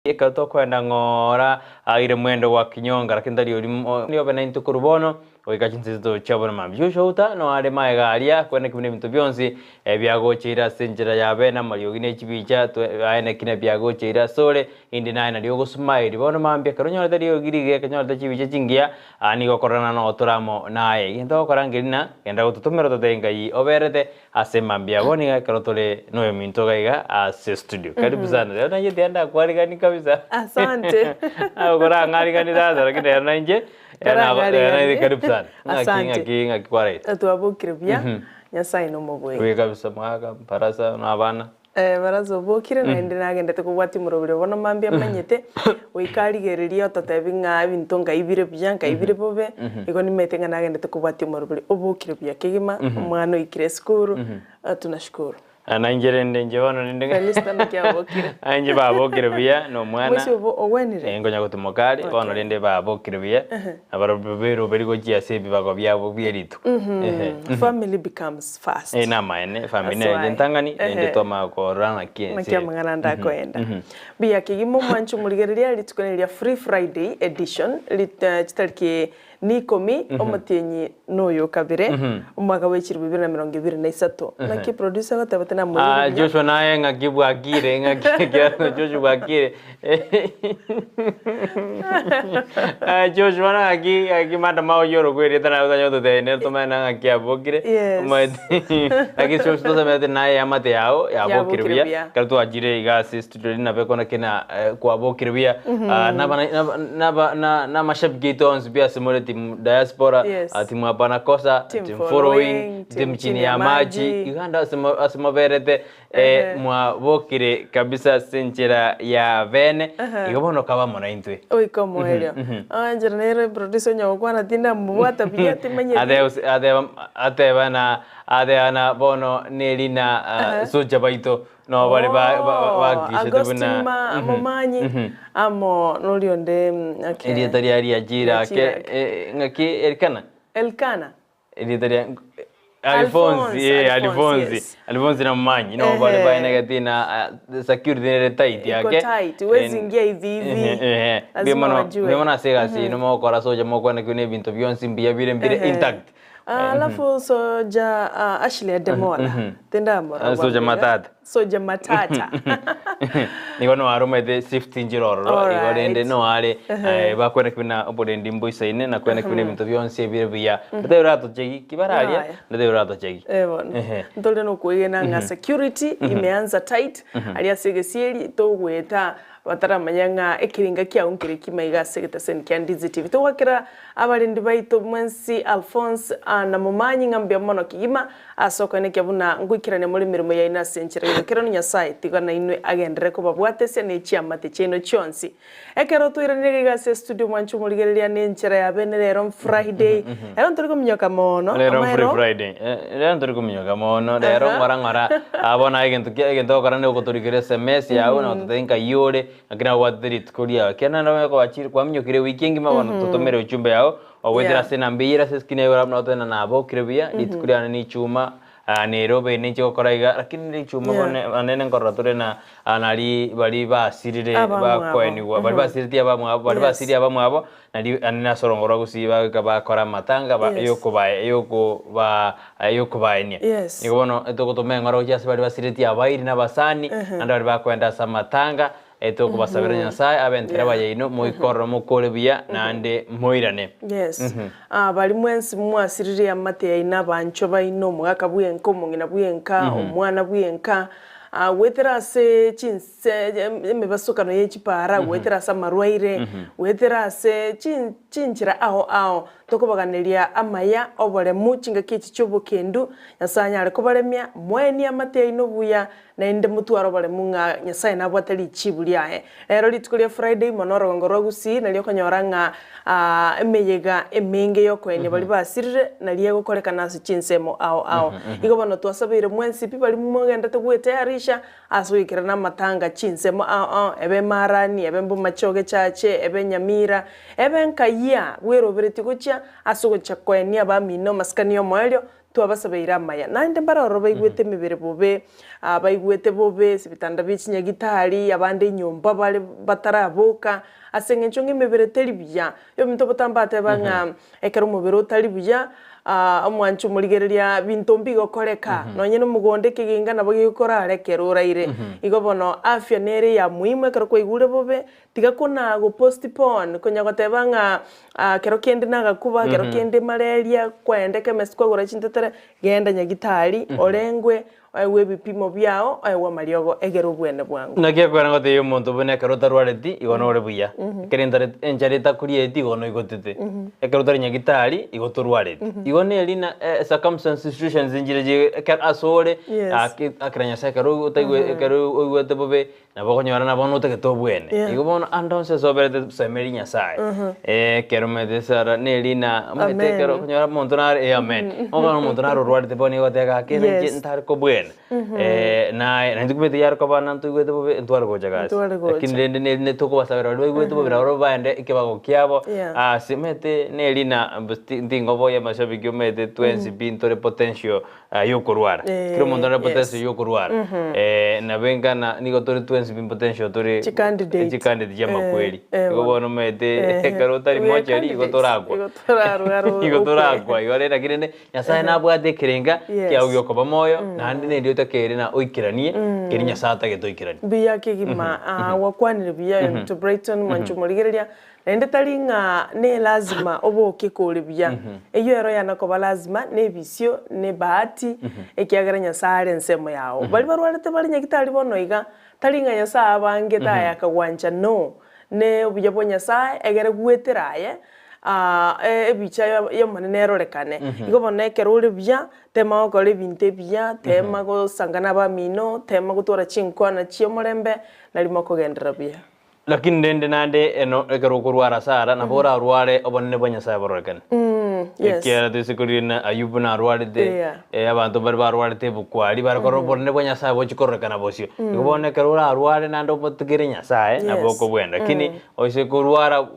Ekero tokoenda ng'ora aire mwendo gwa kinyonga, lakini tari oria obe naintwe korwa bono goika chinse chia bono mambia. Joshua Uta noyo are magega aria, kwene kebuna ebinto bionsi ebiagocheire ase enchera yabe, na amariogi ne chibicha, aye naki nabiagocheire asore, inde naye nario ogosmile. Bono mambia ekero onyorete riogi rigiya, ekero onyorete chibicha chingiya, nigo okororana nogotore amo naye. Egento ogokora nkeri ng'a, genda gototomera ototebie Ngai oberete, Ase mambia bono iga ekero tore noyominto iga iga ase studio. Karibu sana. Rero nainche tiga ndakwarigani kabisa. Asante. Okorang'arigani sasa lakini rero nainche rero nabo- rero nainche karibu sana. Ng'aki Asante. ng'aki ng'aki kwaraire. Twabokire buya, Nyasaye nomobui. Buya kabisa mwaka, barasa na abana. Barasa obokire naende nagendete kobwatia omoroberi obo bono mambia amanyete, goika arigererie ototebi ng'a ebinto nkai bire buya nkai bire bobe, igo nimanyete ng'a nagendete kobwatia omoroberi obokire buya kegima, omwana oikire esukuru, tunashukuru. Na inche rende inche bono rende Felista naki abokire? Inche babokire buya na omwana. Moisia obo ogwenire? Eh, nkonya gotimoka are, bono Okay. rende babokire buya, nabarobwo beroberi gochia ase ebibago biabo bie rituko. Ehe. Family becomes first. Eh, namaene, efamiri That's nere why. entang'ani, naende Ehe. twamanya korora ng'aki ense Naki ere. amang'ana ande akoenda. Buya kegima omwanche omorigereria rituko neri ria Free Friday edition rit chitariki ni ikomi omotienyi noyo okabere omwaka bwe chilifu bibere na emerongo ebere na isato. Naki producer agoteba Ah, tinamoiroria. Joshua naye ng'aki bwakire, ng'aki ekiagera Joshua bwakire. Joshua ng'aki ng'aki madam aoyio orokwa erieta naye otanye gototebia nere tomanye na ng'aki abokire. Yes. Omanyete naki Joshua tosemete naye eamate yao yabokire Yabokire buya. buya. Ekero twachire iga ase estudio riria nabo ekona kena kwabokire buya. Nabana naba naba na na amashabiki aito onsi pi ase more team diaspora, Yes. team hapana kosa, Team team following, following, team team chini ya maji, iga ande ase ase moberete Mwabokire kabisa ase enchera ya bene, igo bono kaba amo naintwe. Oika omoerio. Enchera nere producer onya gokwana tindamobwata buya timanyeti. Ateba ateba ateba na ateba na bono nerina socha baito no bare ba ba bakishete Augustine buna ma Momanyi amo noria onde okay. Erieta ria riachire ake Riachire ake. ng'aki Elikana? Elkana. Erieta ria Alphonse, Alphonse, eh, Alphonse, Alphonse, yes. Alphonse na Momanyi no bare Ehe. baenegeti na ah, security nere tight Iko ake. tight, huwezi En- ingia hivi hivi. Ehe, ehe. Lazima Mbuya mono- wajue. mbuya mono ase egasi ino mogokora socha mokwana ki nebinto bionsi mbuya bire mbire Ehe. intact. Ah, Alafu soja ah, Ashley Ademola tindamorora Ah, Soja bwango iga. Matata. Soja Matata. Nigo noare omanyete shift nchire ororo igo Alright. rende noare bakwene ki buna oborendi mboisaine na kwene ki buna ebinto bionsi ebire buya. Ndetebe oratochegi ki bararia Yaya. ndetebe oratochegi. Eh bono. Ehe. Ntore nokoegena ng'a security imeanza tight aria ase egesieri togoeta bataramanya ng'a ekerenga kiao nkere kima iga ase egeteseni kia Ndizi TV. Togwakera abarendi baito mwensi Alphonse na Momanyi ng'a mbuya mono kegima Ase okoenekia buna ngoikerania more emeremo yaino ase enchera y'oboikeranu, Nyasae tiga nainwe agenderere kobabwatesia ne chiamate chiaino chionsi. Ekero twairanire iga ase estudio mwanche omorigereria nenchera ya bene rero Friday. Ero ntori kominyoka mono, Rero amaero. Free Friday. Rero ntori kominyoka mono, rero Aha. ng'ora ng'ora. Ah, bono aye egento kia egento ogokora nigo ogotorikera SMS yago na gototebia nkai ore, naki nabwatete rituko riao. Ekiagera naende onye kwachire kwaminyokire ewiki engima bono totomere ujumbe yao, Ogoetera Yeah. ase enamba eyio ere ase eskrini yaye buna oteba nabokire buya, rituko riane na ichuma, ah, nere ninche gokora iga, lakini richuma Yeah. bono anene nkorora tore na ah, nari baria basirire Abamwabo. bakoenigwa, baria basireti abamwabo, baria Yes. basirie abamwabo, nari anene ase orongo rwa gusii bagoika bakora amatanga ba Yes. yokobae yokoba yokobaenia. Yes. Nigo bono etogotoma eng'ora gochia ase baria basireti abairi na abasani, naende baria bakoenda ase amatanga, Etokobasabera Nyasae abe entereba yaino, moike ororo mokore buya, naende moirane. Yes. Ah, baria mwensi mwasiririe eamate yaino, abanchwa baino, omogaka bwenka, omong'ina bwenka, omwana bwenka, ah, goetera ase chinse emebasokano ye chipara, goetera ase amarwaire, goetera ase chin chinchera ao ao, Tokobaganeria amaya, oboremu, chingaki echi chi'obokendu, Nyasae anyare kobaremia, moenie amate aino buya, naende motware oboremu ng'a Nyasae nabwate richibu riaye. Rero rituko ria Friday mono orogongo rwa Gusii nario okonyora ng'a emeyega emenge y'okoenia baria basirire nario egokorekana ase chinsemo ao ao. Igo bono twasabeire mwensi pi baria mogendete gwetayarisha Ase goikerana amatanga chinsemo ao ao, ebe Marani, ebe Mbomachoge Chache, ebe Nyamira, ebe Nkayia, bweroberetie gochia ase ogochia koenia abamino amasikani y'omoerio. Twabasabeire amaya. Naende mbare ororo baigwete emebere bobe, baigwete bobe ase ebitanda bie chinyagitari, abande enyomba bare bataraboka, ase eng'encho ng'a emebere teri buya. Ebinto botambe ateba ng'a ekero omobere otari buya, omwanche omorigereria binto mbigokoreka, nonye na omogondo ekegenga nabo gekorara ekero oraire. Igo bono afya nere eya muhimu ekero kwaigure bobe, Tiga kona go postpone konya goteba ng'a kero kende nagakuba, kero kende malaria, kwaenda chemist kwagora chintetere, genda nyagitari orengwe, oegwe ebipimo biao, oegwe amariogo egere obwene bwango. Naki ekwera ngotebia omonto buna ekero otarwareti igo nore buya, ekero entare enchara etakorieti igo noigotete, ekero otari nyagitari igo torwareti. Igo neri na circumstances situations nchire chire ekero asore Yes. aki akera Nyasaye ekero otaigwe ekero oigwete bobe Nabo okonyora na bono otagete obwene. Yeah. Igo bono ande onsi ase oberete tosemerie Nyasaye. Eh, ekero omanyete esara na erina, omanyete Amen. ekero okonyora omonto nare eh, amen. Okonyora omonto nare orwarete bono nigo ogoteba gaki inche Yes. ntare kobwena. Eh, naye naintwe komanyete yare koba na ntoigwete bobe ntware gocha gasi. Ntware gocha. Lakini rende ne erina tokobasabera baria baigwete bobe nabo baende ekebago kiabo Yeah. ase omanyete na erina ntingoboyia amashabiki omanyete twensi pi ntore potential yokorwara. Kera omonto nare potential yokorwara. Nabo engana nigo tore twensi pi potential tore Chicandidate. chicandidate chi'amakweri. Eh, Igo bono omanyete ekero otari We are mochari igo candidates. torakwa. Igo torarwara Igo okwe. torakwa. Igo rende lakini rende Nyasaye nabwate ekerenga Yes. kiago giokoba moyo naende neri otakeire na oikeranie keria Nyasaye atagete oikeranie. Mbuya kegima gwakwanire buya to Brighton mwanche omorigereria Naende tari ng'a ne lazima oboke kore buya, eyio ero yana koba lazima nebisio, ne bahati, ekiagera Nyasae are ensemo yao. Baria barwarete bare nyagitari bono iga, tari ng'a Nyasae abangete aye akagwancha no, ne obuya bwa Nyasae egere gwetera aye ebicha y'Omonene erorekane. Igo bono ekero ore buya, tema gokora ebinto ebiya, tema gosanga nabamino, tema gotwara chinkwana chi'omorembe, nario mokogenderera buya. Lakini rende naende eno ekero okorwara Sara, nabo orarware obonene bwa Nyasae bororekane. Yes. Ekiagera toise korina Ayubu narwarete, Yeah. eh, abanto baria barwarete ebukwari, bare korora obonene bwa Nyasae bochia kororekana bosio. Igo bono ekero orarware naende omotigere Nyasae, nabo Yes. okobwena. Lakini oise korwara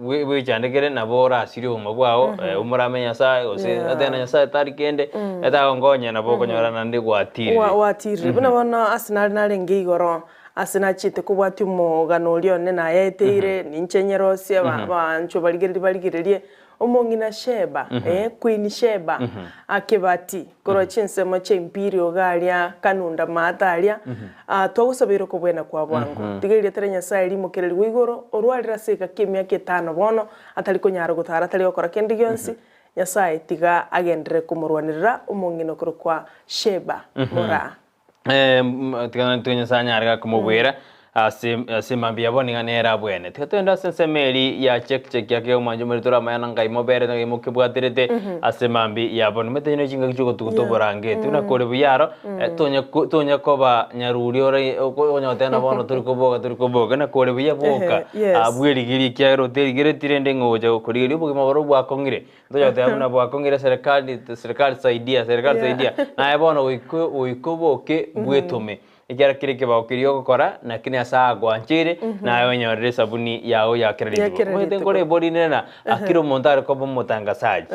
bwe- bwechandekere nabo orasirie obogima bwao, omorame Nyasae gose Yeah. otebe na Nyasae tari kende, etagonkonya nabo okonyora naende gwatirire. Wa- Gwatirire. Buna bono ase nare narenge igoro, Ase nachiete kobwatia omogano oria one nayaeteire, ninche nyerosie, abanchwa barigererie barigererie, omong'ina Sheba, ee, Queen Sheba, akebati korwa chinsemo chia Imperial iga aria Kanunda maate aria, twagosabeire okobwena kwa bwango. Tiga erieta ria Nyasae rimokererigwe igoro, orwarire ase egeka ki'emiaka etano bono, atari konyara gotara atari gokora kende gionsi, Nyasae tiga agenderere komorwanerera omong'ina okorokwa Sheba moraa. Tiga ntwe Nyasae anyare gakomobwera ase ase mambia yabo niga nere abwene. Tiga togende ase ensemo eri ya check check yake omwancho omorito ore amaya ngai mobere ngai mokebwaterete ase mambi yabo. Nimanyete ne chingaki chiogotuguta oborangeti buna kore buya aro tonya ko tonya koba nyaruri ore okonya goteba ng'a bono tori koboka tori koboka buna kore buya boka bwerigerie ekiagera oterigereti rende ng'a ogocha gokorigereria obogima boria bwakong'ire. Ntonya goteba buna bwakong'ire serikali, serikali saidia, serikali saidia, naye bono goika goika oboke bwetome, ekiagera kere ekebago keria ogokora naki Nyasaye agwancheire, naye onyorere esabuni yago ya kera Ya rituko. kera Omanyete rituko. nkore ebori nere ng'a kera omonto are koba omotangasaji,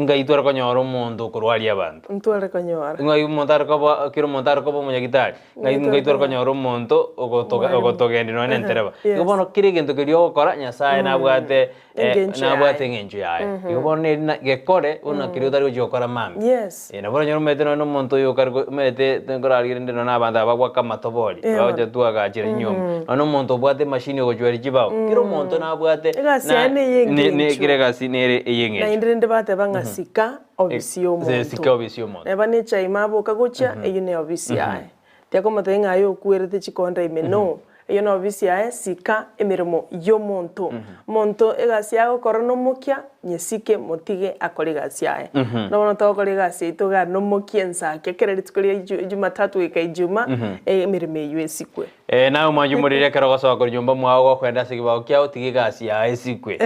ngai tware konyora omonto okorwaria abanto. Ntware konyora. Ng'ai omonto are koba kera omonto are koba omonyagitari, ng'ai Ng'ai ng'ai tware tware konyora omonto ogotoga Omwalimu. ogotogendia nonya na entereba. Yes. Igo bono kera egento keria ogokora, Nyasaye nabwate Engencho yaye. Nabwate eng'encho yaye. Igo bono neri na gekore buna keria otari gochia gokora mambia. Yes. Nabo oranyore omanyete nonye na omonto oyo okare ko omanyete nkorarigereria rende nonye na abanto aba bagoaka amatobori, Eh, bagocha bono. twagachera chinyomba. Nonye na omonto obwate emashini ogochweria chibao, kera omonto nabwate Egasi yaye na na eye ne ne engencho. kera egasi nere eye eng'encho. Naende rende bateba ng'a sika obisi ya omonto. Sika obisi ya omonto. Neba ne echaima aboka gochia, eyio ne obisi yaye. Tiakomotebia ng'a aye okwerete chikonda ime, no. Eyio nobisi yaye, sika emeremo y'omonto. Omonto egasi yaye agokora nomokia, nyesike motige akore egasi yaye. Buna bono togokora egasi yaito igaa nomokia ensake kera rituko ria Ju- Jumatatu goika Ijumaa, emeremo eyio esikwe. Naye omwanchi omoriri ekero ogosoa korwa nyomba mwao gokoenda ase ekebao kiao, tiga egasi yaye esikwe.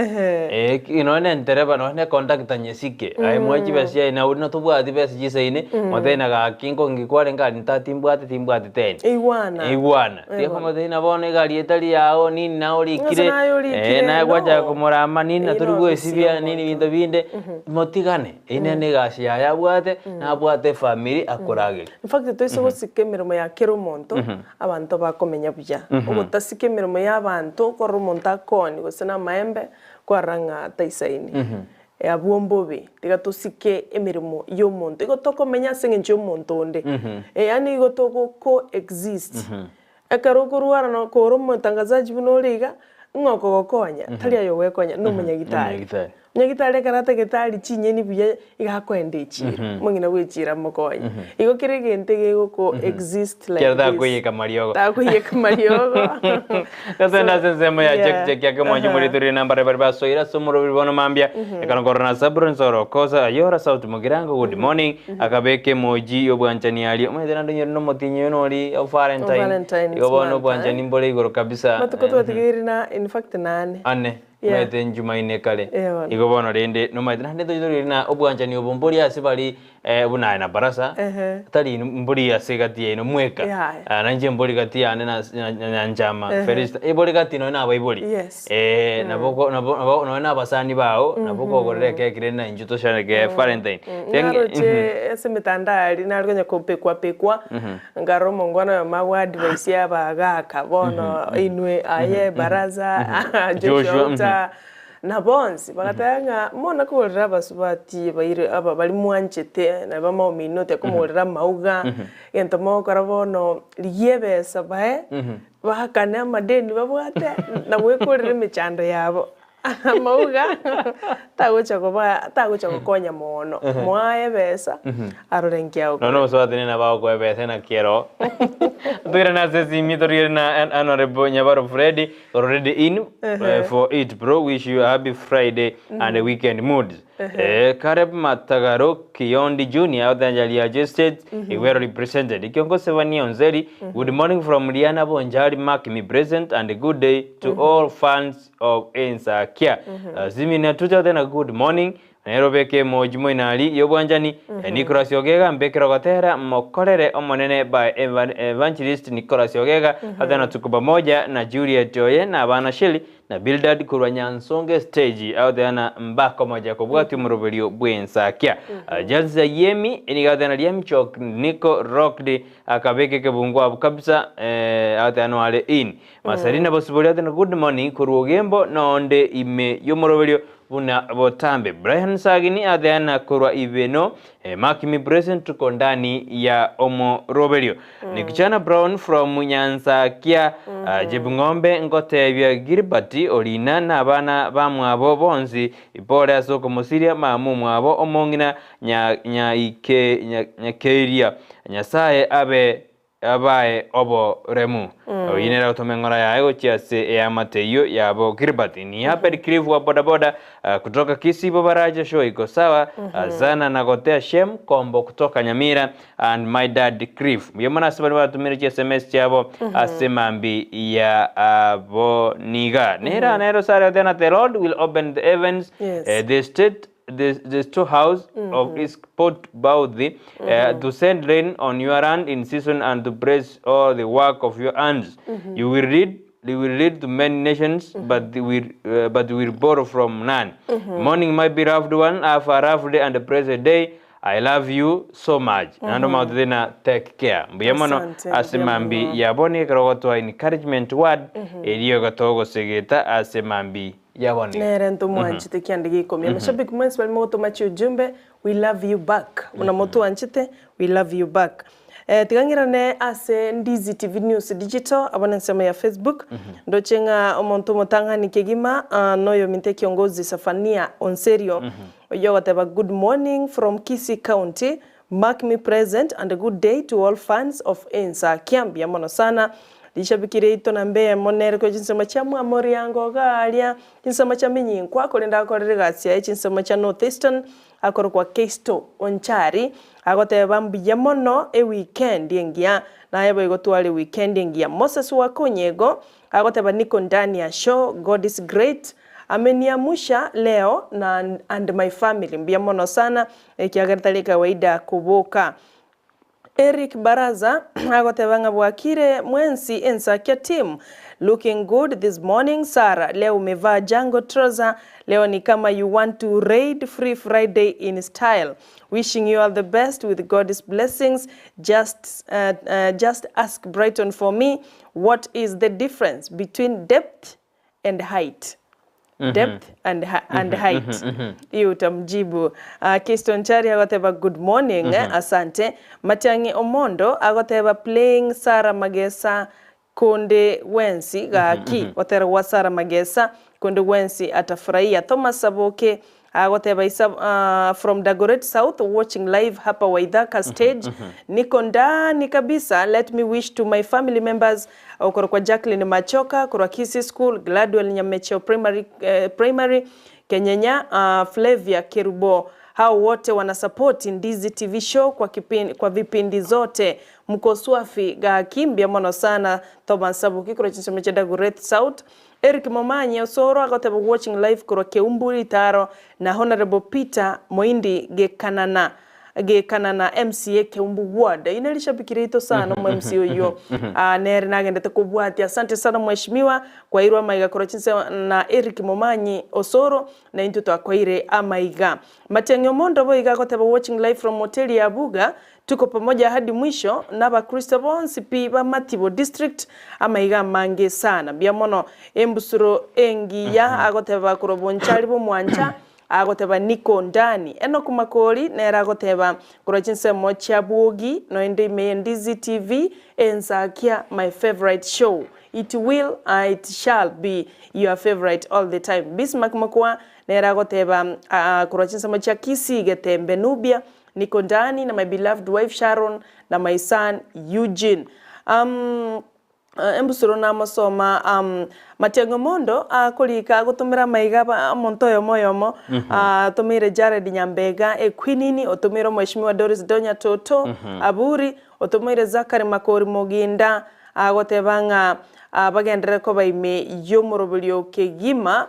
Nonya na entereba, nonya na econductor nyesike. Aye moe chibesa chiaye na oria tobwati besa chisaine, motebie na gaki nkongi kwarenge aria nta timbwate timbwate teni. Igwana. Igwana. Eh, Tiga bono. komotebia ng'a bono egari etari yao nini naye Ng'ase orikire, naye orikire, naye gwachaka no. komorama nini na Eyio tori nobisi gwesibia y'omonto. nini ebinto binde, motigane, eyio nere na egasi yaye abwate, nabwate efamiri akorageria. In fact toise gosika emeremo ya kera omonto, abanto bakomenya buya. Ogotasika emeremo ya abanto, okorora omonto akooni gose na amaembe, kwarora ng'a taisaini. Abwo mbobe, tiga tosike emeremo y'omonto. Igo tokomenya ase eng'encho y'omonto onde. Yaani igo togo co-exist. Ekero okorwara na kore omotangazaji buna ore iga, ng'a okogokonya, tari aye ogwekonya, na omonyagitari. Omonyagitari. Omonyagitari ekero atagete arie chinyeni buya, iga akoenda echiro, omong'ina bwa echiro amokonye. Igo kera egento egego co-exist like Kero this. takoiyeka mariogo. Takoiyeka mariogo. Totende ase ensemo ya Yeah. check check ake mwanche Aha. moritorire enamba baria basoire ase omorobiri bono mambia ekero nkorora na Zabron Nsoro Kosa Ayora Sauti Mugirango good morning akabeka emoji y'obwanchani aria omanyete naende onyore nomotinyi oyo nori o Valentine Valentine's igo bono month, obwanchani eh. mbore igoro kabisa Matuko twatigeire na in fact nane. ane Yeah. omanyete njumaine kare Eh, bono. igo bono rende nomanyete naende toitorire na obwanchani obo mbori ase bari Buna aye na barasa, tari inwe mbori ase egati yaino mweka, Yaya. na inche mbori gati yane na na- na Nyanchama, Ehe. Felista, ebori gati nonya na abaibori. Yes. Nabo oko- nabo nabo nonya na abasani bao, nabo okogorera ekeki rende na inchuo tosherekee Valentine. Teng- Naroche ase emetandao aria nare konya kopekwa pekwa, nkarora omongwana oyomo agwa advice ya abagaka bono inwe aye baraza, Joshua, Joshua Outa, Na bonsi bagateba ng'a mona kogorera abasubati baire aba baria mwanchete, na bamauminwe tiakomogorera amauga, egento mogokora bono rigia ebesa bae, baakane amadeni babwate, na gwekorera emechando yabo. Amauga tagocha koba tagocha gokonya mono, moaye ebesa arore nki agokora. Nonya omosubati nere nabo agokoa ebesa naki ero. Toirane ase esimi torigere na Honourable Nyabaro Freddy. Already in for it bro wish you a happy Friday and a weekend moods. Eh, Caleb Matagaro Kiyondi Junior out there Riacho Estate Igwero represented. Kiongo Sevania Onzeri good morning from Liana Bonjari mark me present and a good day to all fans of Ensakia. Uh, Zimina tuta then a good morning. Nere obeke emoji moinari y'obwanchani, Nicholas Ogega mbekere ogotera mokorere Omonene by Evangelist Nicholas Ogega ase na tuko pamoja na Juliet oye na abana Shelly na Bildad korwa Nyansonge stage agoteba na mbakomocha kobwatia omoroberio bw'ensakia. Jansi Ayemi nigo agoteba na Liamchok Nico Rocked akabeka ekebungo abwo kabisa agoteba noare in. Maselina Bosibori agoteba na good morning korwa Ogembo nonde ime y'omoroberio Buna botambe Brian Sagini atheana korwa Ibeno, Mark me present tuko ndani ya omoroberio. Nikichana Brown from Nyansakia, Jebng'ombe ngotebia Gilbert Orina na abana bamwabo bonsi pole ase okomosiria mama omwabo omong'ina Nyakeiria. Nyasaye abe Abae oboremu. Oyio nere agotoma eng'ora yaye gochia ase eamate eyio yabo Gilbert ni Abed Cliff wa bodaboda kutoka Kisii Bobaraja show iko sawa sana na gotea Shem Kombo kutoka Nyamira and my dad Cliff. Mbuya mono ase baria batumire chi sms chiabo ase mambi ya aboniga. Nera nero sare gotea na the Lord will open the heavens Yes. the state the, the storehouse of his pot bounty, to send rain on your land in season and to bless all the work of your hands. You will lead you will lead to many nations, but they will but will borrow from none. Morning, my beloved one, have a lovely and a blessed day. I love you so much. Naende omanyete tena take care. Mbuya mono Asante, ase mbuya mambi mono. yabone ekero ogotoa encouragement word erio egotogosegeta ase mambi Yabonire. Nere ntomwanchete kiande gia ikomi. Amashabiki mwensi baria mogotoma chiujumbe, we love you back. Buna motwanchete, we love you back. Eh, tiga ng'irane ase Ndizi TV News Digital, abwo nensemo ya Facebook. Ndoche ng'a omonto omotang'ani kegima, ah, noyominto ekiongozi Safania Onserio, oyio ogoteba good morning from Kisii County, mark me present and a good day to all fans of Ensakia. Mbuya mono sana. Rishabiki riaito namba eyemo nere korwa chinsemo chia Mwamoriango iga aria, chinsemo chia Minyinkwa, korende akorire egasi yaye chinsemo chia North Eastern, akorokwa Keisto Onchari, agoteba mbuya mono eweekend engiya, naye boigo tware eweekend engiya. Moses Wakonyego agoteba niko ndani ya show, God is great, ameniamusha leo na and my family, mbuya mono sana, ekiagera tari kawaida koboka. Eric Baraza agoteba ng'a bwakire mwensi Ensakia team looking good this morning Sarah leo umevaa jungle trouser leo ni kama you want to raid free Friday in style wishing you all the best with God's blessings just uh, uh, just ask Brighton for me what is the difference between depth and height depth and, and height hiyo utamjibu. Kiston Chari agoteba good morning asante. Matiang'i Omondo agoteba playing Sarah Magesa konde wensi gaki gotera gwa Sarah Magesa konde wensi atafurahia. Thomas Saboke agoteba isa from Dagoret South watching live hapa Waithaka stage niko ndani kabisa. Let me wish to my family members okoro kwa Jacqueline Machoka korwa Kisii School, Gladwell Nyamecheo Primary, primary Kenyenya, Flavia Kerubo hao wote wanasapoti Ndizi TV show kwa, kipindi, kwa vipindi zote mko swafi gakimbia mono sana. Thomas Sabuki korwa chinsemo chia Dagoret South. Eric Momanyi Osoro agoteba watching live korwa Keumburi Taro na Honorable Peter Moindi Gekanana Gekanana MCA Keumbu Ward ine lishabikire ito sana mu MC oyo nere nagendete kubwatia. Asante sana mheshimiwa kwairwa maiga korwa chinse na Eric Momanyi Osoro na intu twakwaire amaiga. Matiang'i Omondo boiga agoteba watching live from hoteli ya Buga tuko pamoja hadi mwisho n'abakristo bonsi pi ba Matibo district amaiga mange sana bia mono embusuro engiya agoteba korwa bonchari bomwancha agoteba niko ndani. Enock Makori nere agoteba korwa chinsemo chia Bwogi noende ime Ndizi TV ensakia my favorite show it will it shall be your favorite all the time. Bismarck Makwa nere agoteba korwa chinsemo chia Kisii Getembe Nubia niko ndani na my beloved wife Sharon na my son Eugene. Embusuro namasoma Matiang'i Omondo akorika agotumira maiga omonto oyomo oyomo atumire Jared Nyambega Equinini otumire Mheshimiwa Doris Donya Toto Aburi otumire Zakari Makori Moginda agoteba ng'a bagenderere koba ime y'omoroberio kegima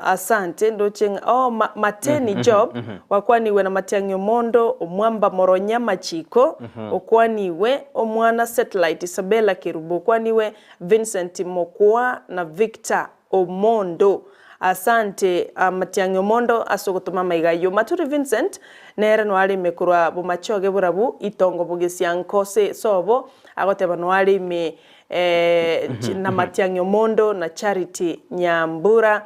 asante ndoche oh, Mateni Job wakwaniwe na Matiang'i Omondo Omwamba Moronya Machiko okwaniwe omwana Satellite Isabella Kerubo okwaniwe Vincent Mokwa na Victor Omondo asante Matiang'i Omondo ase ogotoma maiga aywo. Maturi Vincent nere noarime korwa bomachoge borabu itongo bogesianko se sobo agoteba noarime na Matiang'i Omondo na Charity Nyambura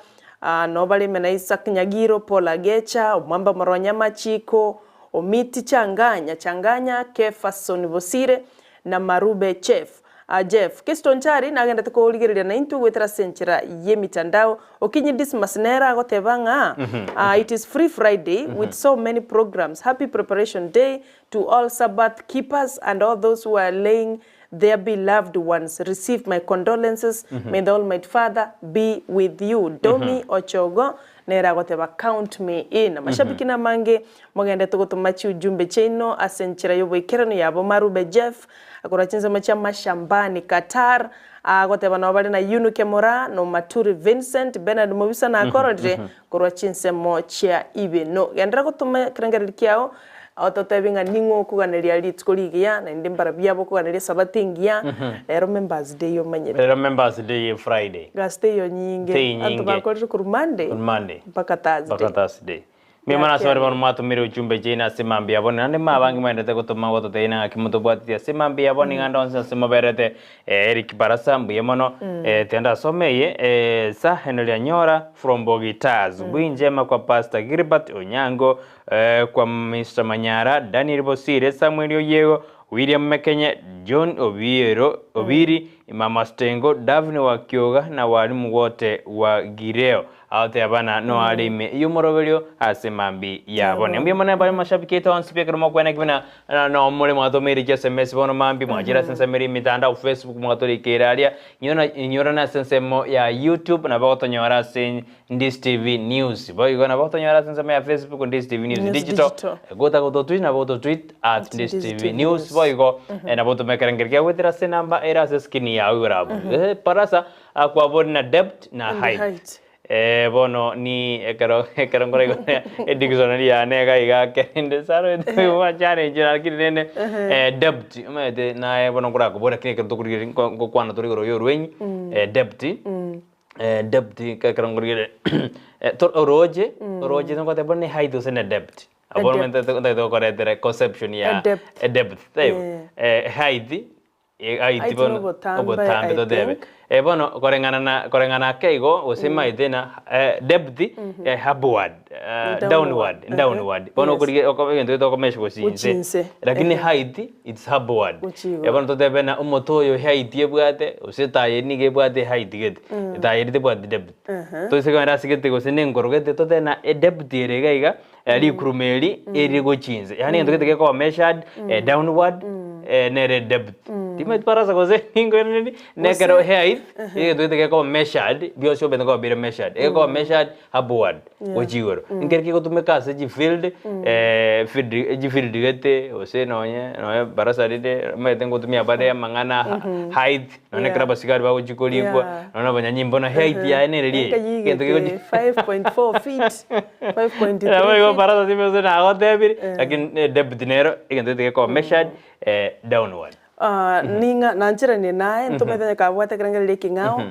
nobarime na Isaac Nyagiro Paul Agecha Omwamba Moronya Machiko Omiti Changanya Changanya Kefason Bosire na Marube Chef Jeff Kiston Chari nagendete korigereria na intu gwetera senchera ye mitandao Okinyi Dismas nera agoteba ng'a it is free Friday with so many programs. Happy preparation day to all Sabbath keepers and all those who are laying their beloved ones. Receive my condolences. May the Almighty Father be with you. Domi Ochogo nera agoteba count me in. Mashabiki na mange mogendete gotoma chiujumbe chaino ase enchera y'oboikeranu yabo Marube Jeff akora chinsemo chia mashambani Qatar agoteba nabo bari na Yunuke Mora no Maturi Vincent Bernard Mobisa na akororire korwa chinsemo chia ibeno gendera gotoma kerengereri kiao ototebi ng'a ning'o okuganeria rituko rigiya naende mbara biabo okuganeria sabati engiya rero Members Day omanyete. Rero Members Day Friday. Gasi teiyo nyinge. Teiyo nyinge. Abanto bakorire korwa Monday On Monday. mpaka Thursday. Mpaka Thursday. Mbuya mono ase baria bono mwatomire ujumbe chiaino ase mambia abwo, naende mabange mwaendete gotoma gototebia ng'aki motobwateti ase mambia abwo, nigo ande onsi ase moberete. Eric Barasa mbuya mono. Tiga ndasome eye, Sir Henry Anyora from Bogitas. Asubuhi njema kwa Pastor Gilbert Onyango, kwa Mr Manyara, Daniel Bosire, Samuel Oyiego, William Mekenye, John Obiero, Obiri, Mama Stengo, Davine wa Kioga na walimu wote wa Gireo. Agotebi abana noare ime y'omoroberio ase mambi yabo. Mbuya mono bare mashabiki aito onsi pi ekero mokwana ki buna no more mwatomeire chi SMS bono mambi mwachire ase ensemo ere emitandao Facebook mwatorikeire aria inyorana ase ensemo ya YouTube nabo gotonyora ase Ndisi TV News boigo nabo gotonyora ase ensemo ya Facebook Ndisi TV News News Digital Digital. gotaka gototweet nabo gototweet at At Ndisi Ndisi TV TV News News. boigo nabo otomekere nkeri kia goetera ase enamba ere ase eskrini yao igoro abwo. Parasa akwabori na depth na And height. height. Eh, bono ni ekero ekero nkoraigwa edictionary yane iga iga kende sarete gwachallenge lakini rende eh, debt omanyete naye bono nkorakobore lakini ekero tokorigereria nko nkokwana tore igoro ya orwenyi eh, debt eh, debt ekero nkorigereria to oroche oroche nogoteba bono ne height gose ne debt. Abwo A depth. omanyete ntagete gokoretera conception ya A depth. a depth taibo Eh. eh, height eh, height Height bono nobotambe, obotambe I totebe think. eh, bono koreng'ana na koreng'ana ake igo gose maete na eh, depth eh, upward eh, Downward. downward Uh-huh. downward bono Yes. okorige oko egento getokomesha gochi Gochi inse inse. lakini Ehe. height it's upward Gochi igoro. eh, bono totebe na omote oyo height ebwate gose etaya eri nigo ebwate height gete etaya eri tebwati depth toise kogenda ase gete gose na enkoro gete totebe na edepth ere iga iga Rikuruma eri erire gochia inse, yaani egento gete gekoba measured downward nere depth. Timanyeti barasa gose ninkoiranerie, nekero Gose- height, egento gete gekoba measured, bionsi obete nkoba bire measured, egekoba measured upward gochia igoro. Nkeri kegotumeka ase chifield field chifield gete gose nonye nonye barasa rire omanyete ngotumia bare amang'ana height. Nonya ekero Yeah. abasigari bagochia korikwa, Yeah. nonya na abanyanyimbo na height yaye nere riaye. Egento Enkayigete kegochi 5.4 feet, 5.3 Nabo igo feet. barasa simbe nagotebire, lakini ne depth nero egento gete gekoba measured downward. Ah, ning'a nancheranie naye ntomanyete onye kabwate ekerengererio ekeng'ao,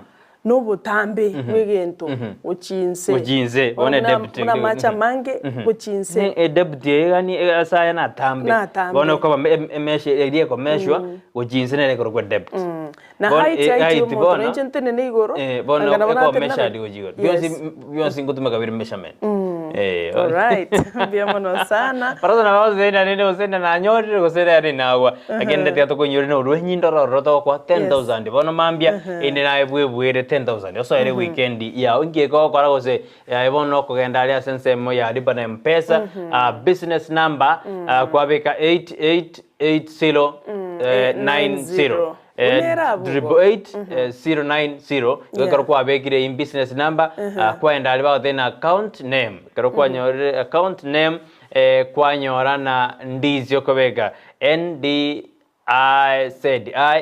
na obotambe bwa egento gochia inse. Gochia inse, bono Bono buna edepth buna amache amange gochia inse. Ne edepth eye yaani ase aya natambe. Natambe. Bono okoba emesha eria ekomeshwa gochia inse nere ekorokwa depth. Na Bono height eh, height height yomonto bono nainche ntenene igoro, eh, bono anga nabo ekoba natenena measured be- gochia igoro. Yes. Bionsi bionsi ngotumeka bire measurement. Eh, Alright, mbuya mono sana. Barasa nabo gose rende gose nanyorire gose rende nagwa. Lakini rende tiga tokoinyore na orwenyi ndoro ororo togokoa 10,000 bono mambia inde naye bwebuere 10,000 osoere weekend yao inki egokora gose yaye bono okogenda aria ase ensemo ya lipa na mpesa ah, business number ah, kwabeka 8880 eh, 90 Buna ere abwo igo. triple eight 090 igo ekero kwabekire in business number ah, kwaenda aria bagotebia na account name ekero kwanyorire account name eh, kwanyora na ndizi okobeka NDIZI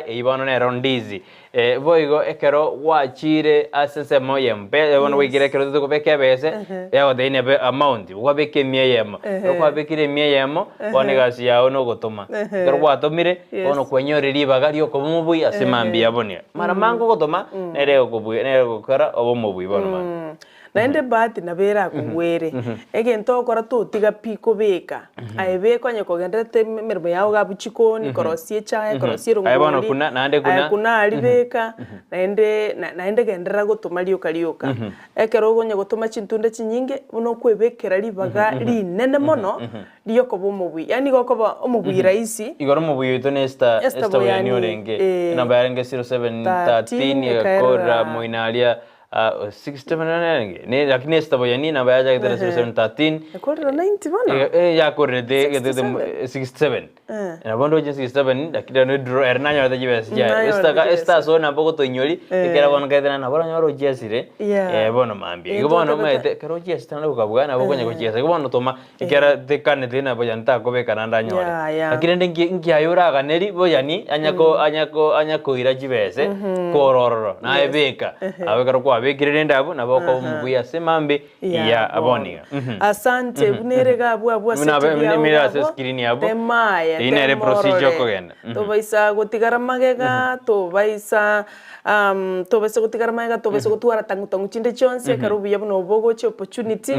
eyio bono nero ndizi eh, boigo ekero gwachire ase ensemo ya mpesa bono gwaikire ekero tokobeka ebese yagotebia nebe amount kwabeka emia eyemo ekero kwabekire emia eyemo bono egasi yago nogotoma ekero gwatomire bono kwanyorire ribaga riokoba omobui ase mambia abonire mara mange ogotoma nere egokobue nere egokora obe omobui bono mambia. Naende ebahati nabo erakogwere, egento ogokora totiga pi kobeka, aye beka onye kogendererete emeremo yao iga abwo chikoni, korosia echae, korosia Aye bono erongori, kuna, naende kuna. aye kuna aria beka, naende naende genderera gotoma rioka rioka. Ekero okonya gotoma chintunda chinyinge, buna okoebekera ribaga rinene mono, riokoba omobui, yaani igo okoba omobui rahisi. Igoro omobui oito ne Esther, Esther Esther Boyani Boyani, orenge, eh. enamba yarenge 0713 egakora ekaerera moino aria Lakini esitabo ya nini nabo yachagete na 0713 Ekorire 90 bono? Eh, yakorerete 67? 67 Eh. nabo ndoche 67 lakini ero draw ere nanyorete chibesa chiaye Nanyorete Esther ka- chibesa. Esther ase nabo ogotoinyori Eh. ekero bono nkaete nabo oranyore ochiesire Yeah. eh, bono mambia Eh, igo bono twatebete- omanyete ekero ochiesete naende okabua nabo okonya gochiesa igo bono toma ekero tekaneti nabo yaani takobeka naende anyore Yeah, yeah. Lakini rende nki nkiaye oraganeri boyani anyako anyako anyakoira chibese korwa ororo naye beka abwo ekero kwabekire rende abwo nabo okoba omobuya ase mambe Yeah, ya bono. bono iga. Mhm. Asante buna ere iga abwo abwo ase Buna abe- TV buna emere ase abwo, screen abwo. temaye Eyio nere procedure temorore. okogenda. Mhm. Tobaisa gotigara magega tobaisa Tobaisa gotigara magega, tobaisa gotwara tang'u tang'u chinde chionsi, ekero obuya buna obo bogocha opportunity,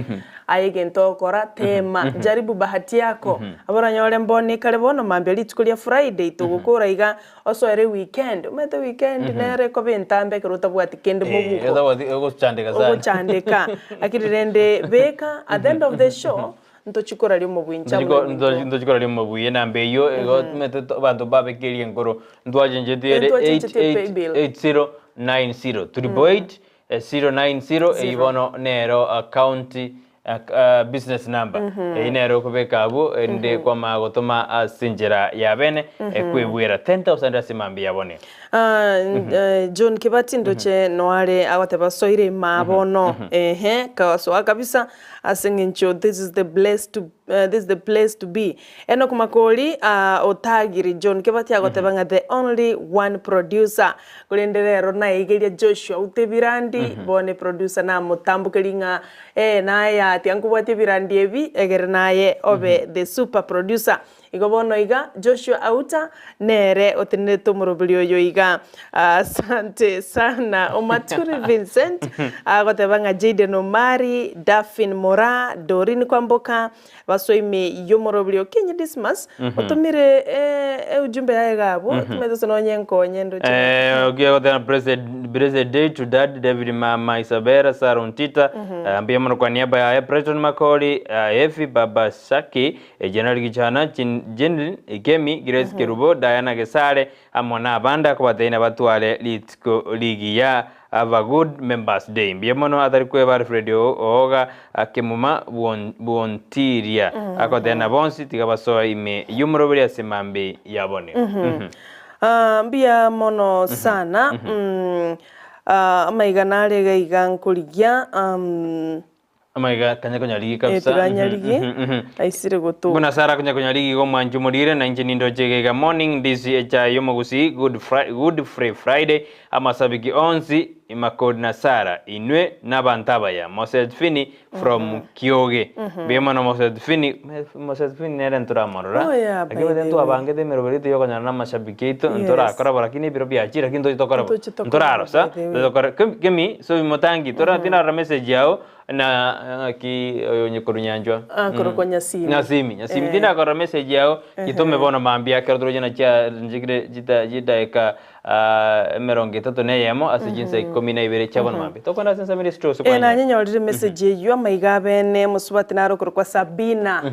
aye egento ogokora, tema, jaribu bahati yako, abo oranyore mbone ekare bono mambia rituko ria Friday togokora iga, osoere weekend, omanyete weekend nere ekoba entambe ekero otabwati kende mobuko. Ogochandeka sana. Ogochandeka, lakini rende beka at the end of the show, Ntochie koraria omobwincha buna ebinto. Ntochie koraria omobui enamba eyio igo omanyete abanto mbabekerie enkoro ntwachenchetie ere Ntwachenchetie paybill. 888090 triple eight 090 eyio bono nero account business number eyio nero okobeka abwo erinde kwamanya gotoma ase enchera ya bene kwebwera 10,000 ase mambia yabonio. John Kibati ndoche noare agoteba soire imaa bono ehe kasoa kabisa ase eng'encho this is the place to. this is the place to be. Enock Makori otagiri John Kebati agoteba ng'a the only one producer. Korende rero naigeria Joshua ute ebirandi, bono eproducer namotambokerie ng'a eh naye aa tiga nkobwatie ebirandi ebi egere naye obe the super producer. Igo bono iga Joshua Auta nere otenenerete omoroberi oyo iga. Asante sana Omaturi Vincent agoteba ng'a Jayden Omari, Daphine Moraa, Doreen Kwamboka basoime y'omoroberi o Kinyi Dismas otomire eujumbe yaye iga abwo otomete ase nonye nkonye ndoche. Okiya goteba blessed, blessed day to dad David mama Isabella Sarah Ontita mbuya mono kwa niaba yaye Brighton Makori Effie baba Saki General Gichana Jenny Kemi Grace Kerubo Diana Gesare amo nabande akobateina batware rituko rigiya Have a good members day. Mbuya mono atari kweba Alfred Ooga Kemuma Bwontiria akotena bonsi tiga basoe ime y'omoroberi ase mambi yabone. Mbuya mono sana. Amaiga nare iga iga nkorigia. Amaiga tanya konyarigi kabisa. Tiganyarigi, aisire gotoka. Buna Sarah akonya konyarigi igo omwanchi omorire na inche nindoche iga iga morning ndisi echae yomogusii good fri good free Friday amasabiki onsi Imakori na Sarah inwe nabanto abaya Moses Fini from Kioge mbuya mono Moses Fini Moses Fini nere ntoramorora Oh yeah, by lakini the way. ntwabangete emeroberi yaito yokonyora na amashabiki aito Yes. ntorakora bo lakini ebiro biachire lakini ntoche tokore bo Ntoche tokore bo, ntorarosa by the way. tokore Kemi sobi motangi tora tinarora message yao Na ng'aki oyo onye korwa nyanchwa? Ah, korokwa Nyasimi. Nyasimi, Nyasimi Eh. tindakorora message yao, gitome bono mambia ekero toroche na chia nchikire chita chidaeka ah, emerongo etato na eyemo ase chinsa ikomi na ibere chia bono mambia. Tokwenda ase ensemo eria strose Eh, kwanyora. nanyenyorire message eyio amaiga abene mosubati naro okorokwa Sabina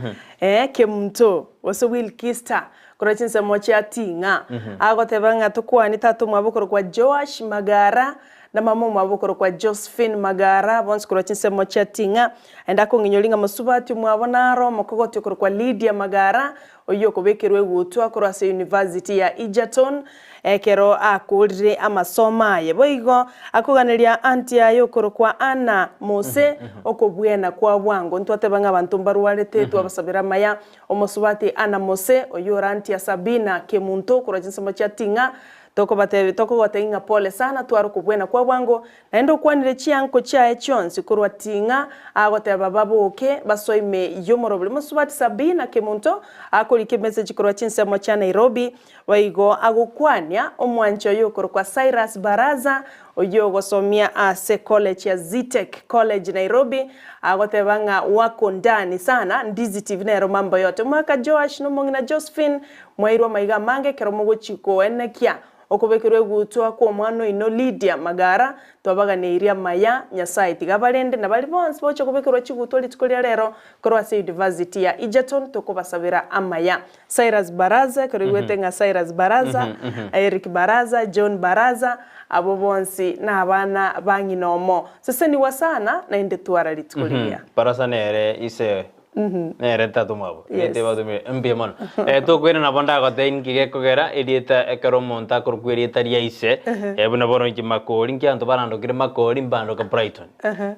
eh, Kemunto gose Wilkista korwa chinsemo chia Ting'a agoteba ng'a tokwanie tata omwabo okorokwa Joash Magara Na mama omwabo okorokwa Josephine Magara, bonsi korwa chinsemo chia Ting'a. Naende akong'inyoria ng'a mosubati omwabo naro omokogoti okorokwa Lydia Magara, oyio okobekerwa egutwa korwa ase University ya Egerton ekero akoorire amasomo aye. Boigo akoganeria aunty yaye okorokwa Anna Mose okobwena kwa bwango. Ntwateba ng'a abanto mbarwarete, twabasabera amaya. Omosubati Anna Mose, oyio ore aunty ya Sabina Kemunto korwa chinsemo chia Ting'a, Tokobatebi, tokogotebi ng'a pole sana, tware okobwena kwa bwango, naende okwanire chianko chiaye chionsi korwa ting'a, agoteba baboke basoe ime y'omorobori. Mosubati Sabina Kemunto akorika emessage korwa chinsemo chia Nairobi, boigo agokwania omwanchi oye okorokwa Cyrus Baraza, oyio ogosomia ase college ya Zetech College Nairobi, agoteba ng'a wako ndani sana, Ndizi TV nero mambo yote. Omwaka Joash na omong'ina Josephine Mwairwe amaiga amange ekero mogochia koenekia okobekerwa egutwa kw'omwana oino Lydia Magara, twabaganeirie amaya, Nyasae tiga abarende na baria bonsi bagochia kobekerwa chigutwa rituko ria rero korwa ase University ya Egerton tokobasabera amaya. Cyrus Baraza, ekero oigwete ng'a Cyrus Baraza, Eric Baraza, John Baraza, abwo bonsi nabana ba ng'ina omo. Sesenigwa sana naende twara rituko rigiya. Barasa nere ise Nere tata omwabo. Yes. Erieta batumire. Mbuya mono. Eh, tokwera nabo ndagotebie ninki gekogera erieta ekero omonto akorokwa erieta ria ise, eh, buna bono inche Makori, nki abanto barandokire Makori mbandoka Brighton.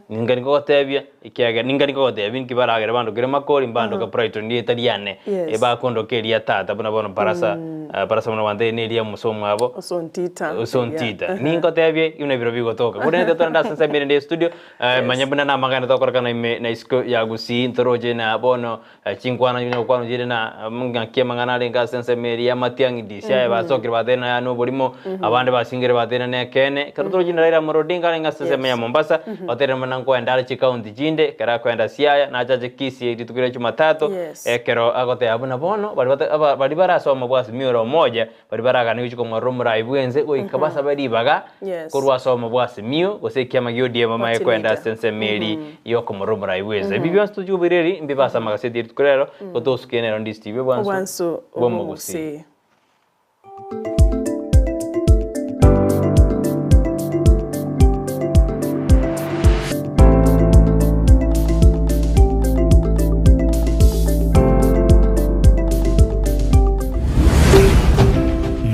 Ninga nikogotebia ekiagera ninga nikogotebia nki baragere bandokire Makori mbandoka Brighton erieta riane. Yes. Eh, bakondoka eria tata buna bono Barasa, ah, Barasa buna gwantebia neria omosa omwabo. Osontita. Osontita. Ninkotebie, buna ebiro bigotoka. Korende torende ase ensemo erende ya estudio, Manya buna namang'ana tokorekana ime na isiko ya Gusii, ntoroche na bono chinkwana chikonya gokwanwa chire na ng'aki amang'ana arenge ase ensemo eria y'amatiang'i DC aye basokire batebire na aya noborimo, abande basingire batebire nekeene. Ekero toroche na Raila Amolo Odinga arenge ase ensemo ya Mombasa, batebire buna nkoenda are chikaunti chinde, ekero akoenda Siaya, nache ache Kisii rituko ria Jumatatu, ekero agoteba buna bono baria bata aba baria barasoma bwa Azimio la Umoja, Baria baraganie gochia komorora omorai bw'ense goika basabe ribaga Yes. korwa ase obomo bwa Azimio, gose ekiama gia ODM bamanye Party koenda leader. ase ensemo eri y'okomorora omorai bw'ense. Ebi bionsi tochia kobiira eri mbibe ase amagaseti ye rituko rero, gotosukia nero Ndisi TV obwansu Obwansu bw'omogusii. bw'omogusii.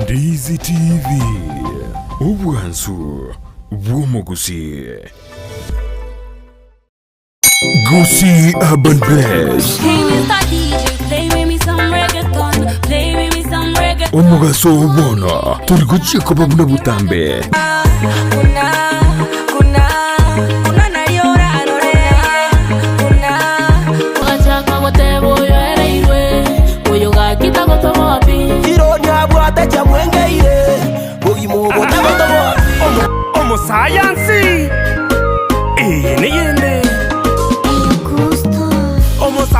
Ndizi TV, obwansu bw'omogusii. Gusii Urban Blaze. Omogaso oo bono tori gochia koba buna botambe. Omosayansi, eye neyende.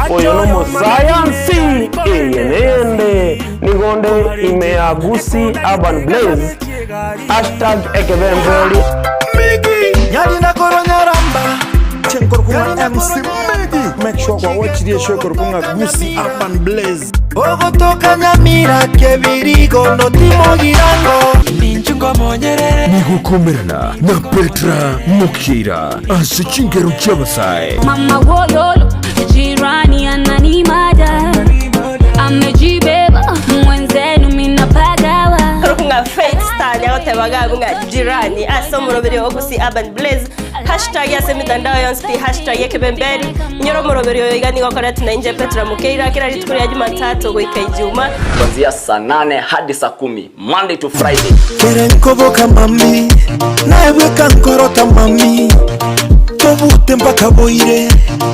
Oyo nomosayansi, eye neyende. Nigo nde ime ya Gusii Urban Blaze, hashtag ekebemberi. Chenkorokwa MC Medi. Make sure kwa watch show korokwa Gusii Urban Blaze. Ogotoka Nyamira kebirigo notimogirango Nigokomerana na Petra Mokira ase chingero chi'abasae. Mama wololo, jirani ananimada, amejibeba mwenzenu minapagawa. Nga Faith Star nyagotebaga nga jirani ase omoroberi o Gusii Urban Blaze hashtag ase emitandao yonsi pi hashtag ekebemberi inyore omoroberi oyo iga nigo okoretwe na inche Petra Mukeira kera rituko ria Jumatatu goika Ijuma. Kuanzia saa nane hadi saa kumi Monday to Friday. Kere nkoboka mami naebweka nkorota mami tobute mpaka boire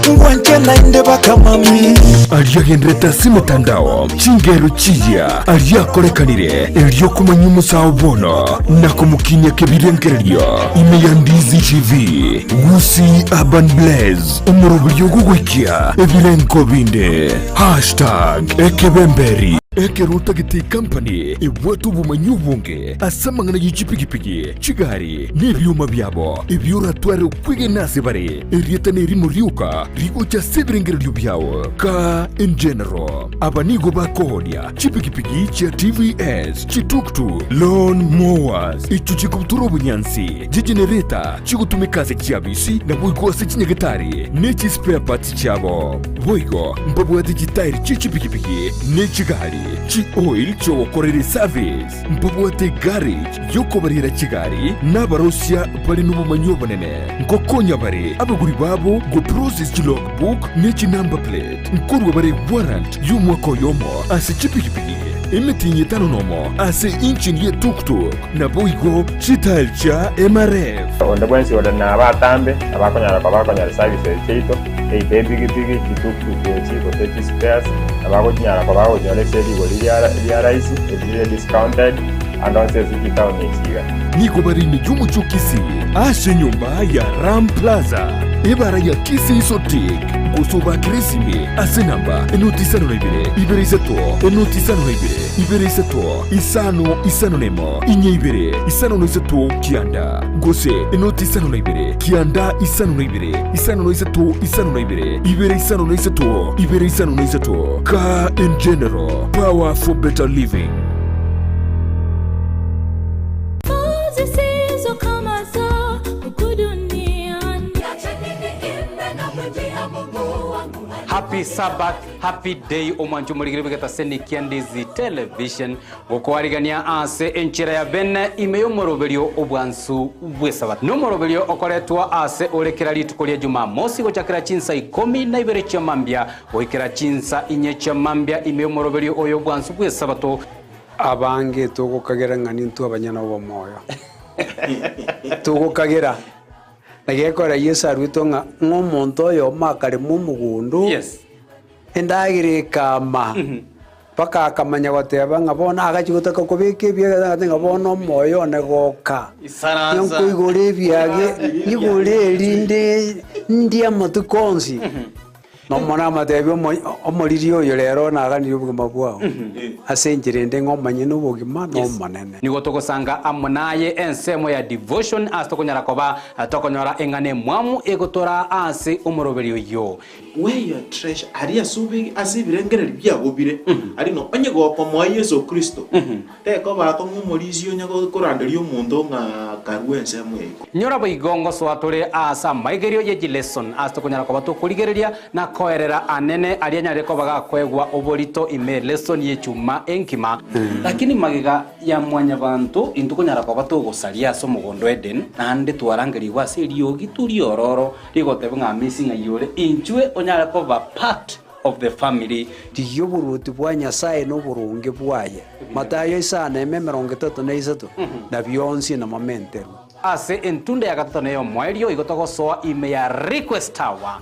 ngwanche naende baka mami. Aria agenderete ase emetandao, chingero chiya aria akorekanire erio komanya omosao bono na komokinia kebirengererio ime ya Ndizi TV, Gusii Urban Blaze, omoroberio ogogoikia ebirengo binde. Hashtag ekebemberi. Ekero otagete ecompany ebwate obomanyi obonge ase amang'ana ye chipigipigi, chigari, na ebioma biabo, ebio oratware okwegena ase bare, erieta nerimo rioka rigocha ase ebirengererio biao. Kaa in general, aba nigo bakoonia chipigipigi chia TVS, chituktuk, lawn mowers, echio chikobutora obonyansi, chigenereta chigotumeka ase chiabisi naboigo ase chinyagetari, ne chispare parts chiabo. Boigo mbabwate chitairi chie chipigipigi ne chigari, chi-oil chi'ogokorera eservice. Mbabwate egarage y'okobarera chigari, na abarosia bare nobomanyi obonene. Nkokonya bare abagori babo goprocess chilogbook ne chinumber plate. Nkorua bare warrant y'omwaka oyomo ase chipigipigi, emetienyi etano nomo ase engine ye tuktuk, naboigo chitairi chia MRF. Onde bwensi ore nabatambe nabakonyara koba bakonyora services chiaito, either epigipigi, chituktuk echi, gose chispares, nabagochinyara koba bagochinyora ase rigori ria rahisi, erire discounted, ande onsi ase chitaoni echi iga. Nigo bare ime y'omochie o Kisii ase enyomba ya Ram Plaza, ebara ya Kisii Sotik, gose obakere esimi ase enamba enoti isano na ibere, ibere isato, enoti isano na ibere, ibere isato, isano isano na emo, inye ibere, isano na isato, kianda, gose enoti isano na ibere, kianda isano na ibere, isano na isato, isano na ibere, ibere isano na isato, ibere isano na isato. Car in General, power for better living. Happy Sabbath, happy day omwancho omorigire bw'egeta seni kia Ndizi Television gokoarigania ase enchera ya bene ime y'omoroberio obwansu bw'esabato. Nomoroberio okoretwa ase ore kera rituko ria Jumamosi gochakera chinsa ikomi na ibere chia mambia goikera chinsa inye chia mambia ime y'omoroberio oyo obwansu bw'esabato. Abange togokagera ng'a nintwe abanyene obomoyo. Togokagera. Na gekogera Yeso aruetwe ng'a ng'a omonto oyomo akarema omogondo, endagera ekama, mpaka akamanya goteba ng'a bono agachia gotaka kobeka ebiage agateba ng'a bono omoyo one goka, Isaransa. nkoigora ebiage, nyigore erinde ndie amatuko onsi. Nomonene amatebie omoriri oyo rero naganirie obogima bwao, ase enchera ende ng'a omanye nobogima n'Omonene. Nigo togosanga amo naye ensemo ya devotion ase tokonyara koba tokonyora eng'ana emwamu egotoraa ase omoroberio oyio. Where your treasure, aria ase obe ase ebirengererio biago bire, aria no onye gokomoa Yeso Kristo, tekoba akong'u omorisia onye koranderia omonto ng'a karue ensemo eye. Nyora boigo ngosoa tore ase amaigerio ye chileson ase tokonyara koba tokorigereria na. Amakoerera anene aria anyare koba gakoegwa oborito ime elesoni y'echuma enkima. Lakini magega ya mwanyabanto intwe konyara koba togosaria ase omogondo o Eden, naende twarangerigwe ase eriogi riororo rigoteba ng'a Amisi ng'ai ore, inchwe onyare koba part of the family. Rigia oboruoti bwa Nyasae na oboronge bwaye, Matayo isano eme 33, na bionsi namamenterwe. Ase entunda ya gatato na ey'omoerio igo togosoa ime ya Request Tower.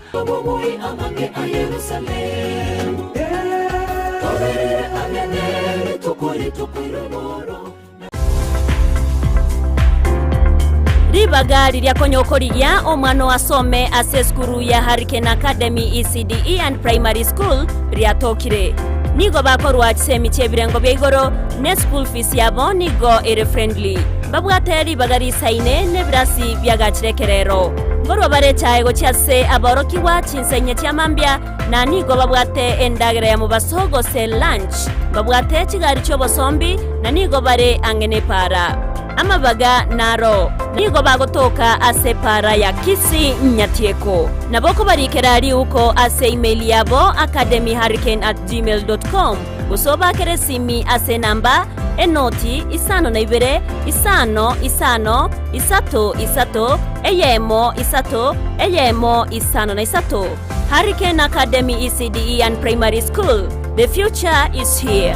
Ribaga riria konya okorigia omwana oo asome ase esukuru ya Hurricane Academy ECDE and Primary School riatokire. Nigo bakorwa chisemi chi'ebirengo bia igoro ne school fees yabo nigo ere friendly. Mbabwate ribaga risaine nebirasi biagachire ekerero. Nkorwa bare echae gochia ase aborokigwa chinsa inye chia mambia na nigo babwate endagera ya mobaso gose lunch. Mbabwate chigari chi'obosombi na nigo bare ang'e nepaara. Amabaga naro nigo bagotoka ase epaara ya Kisii Nyatieko. Nabo okobarikera riuko ase email yabo academyhurricane@gmail.com gose obakere esimi ase enamba enoti 52 5 5 3 3 1 3 1 53. Hurricane Academy ECDE and Primary School, the future is here.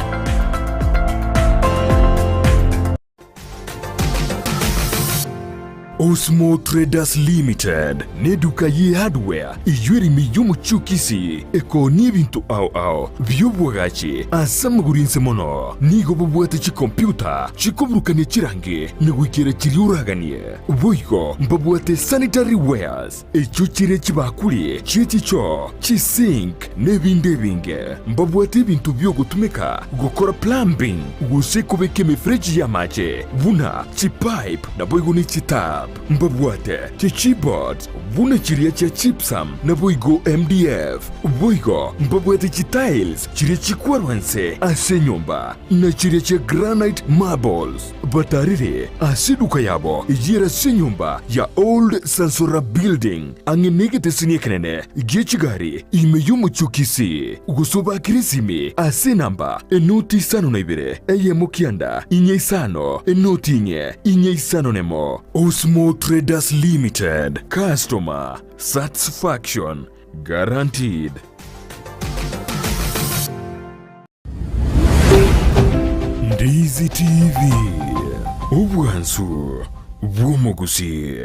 Osmo Traders Limited n'eduka ye hardware eyio ere ime y'omochie o Kisii ekoonia ebinto ao ao bi'obwagachi ase amagoro inse mono. Nigo bobwate chikompiuta chikoburukania chirangi na goikera chiria oraganie. Boigo mbabwate sanitary wares echio chire chibakuri chie chichoo, chisink na ebinde ebinge. Mbabwate ebinto bi'ogotumeka gokora plumbing gose kobeka emefereji y'amache buna chipipe naboigo ne chitap. Mbabwate chichipboards buna chiria chia gypsum naboigo MDF. Boigo mbabwate chitiles chiria chikwarwa nse ase enyomba na chiria chia granite marbles. Batarire ase eduka yabo eyio ase enyomba ya Old Sansora Building ang'e negeteseni ekenene gie chigari ime y'omochie o Kisii, gose obakere esimi ase enamba enoti 52 eyemo 9 4 5 enoti 4 4 5 nemo. Osmo Traders Limited, customer satisfaction guaranteed. Ndizi TV, obwansu bw'omogusii.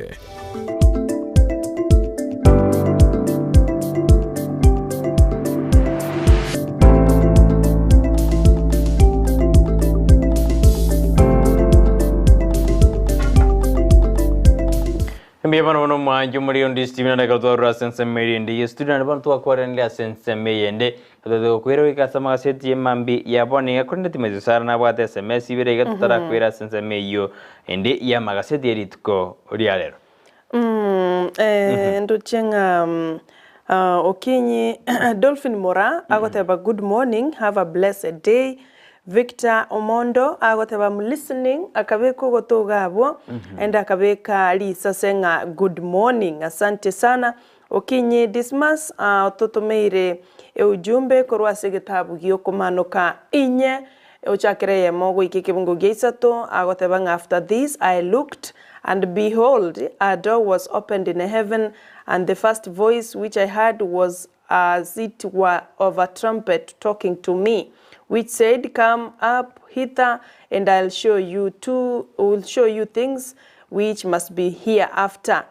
Mbuya bono bono omwancho omoriri onde Steven areke twarure ase ensemo eria ende ye studio naende bono twakwaranire ase ensemo eyende totete gokwera goika ase amagaseti y'emambi ya bono iga korende Timothy Sara nabwate sms ibere iga totarakwera ase ensemo eyio ende y'amagaseti y'erituko ria rero. Eh, ndoche ng'a ah, Okinyi Dolphin Moraa agoteba good morning have a blessed day Victor Omondo agoteba am listening akabeka ogoto iga abwo naende akabeka risase ng'a good morning asante sana Okinyi Dismas ototomeire eujumbe korwa ase egetabu giokomanoka inye ochakere eyemo goika ekebungo gia isato agoteba ng'a after this I looked and behold a door was opened in heaven and the first voice which I heard was as it were of a trumpet talking to me, which said, Come up hither, and I'll show you to, will show you things which must be hereafter.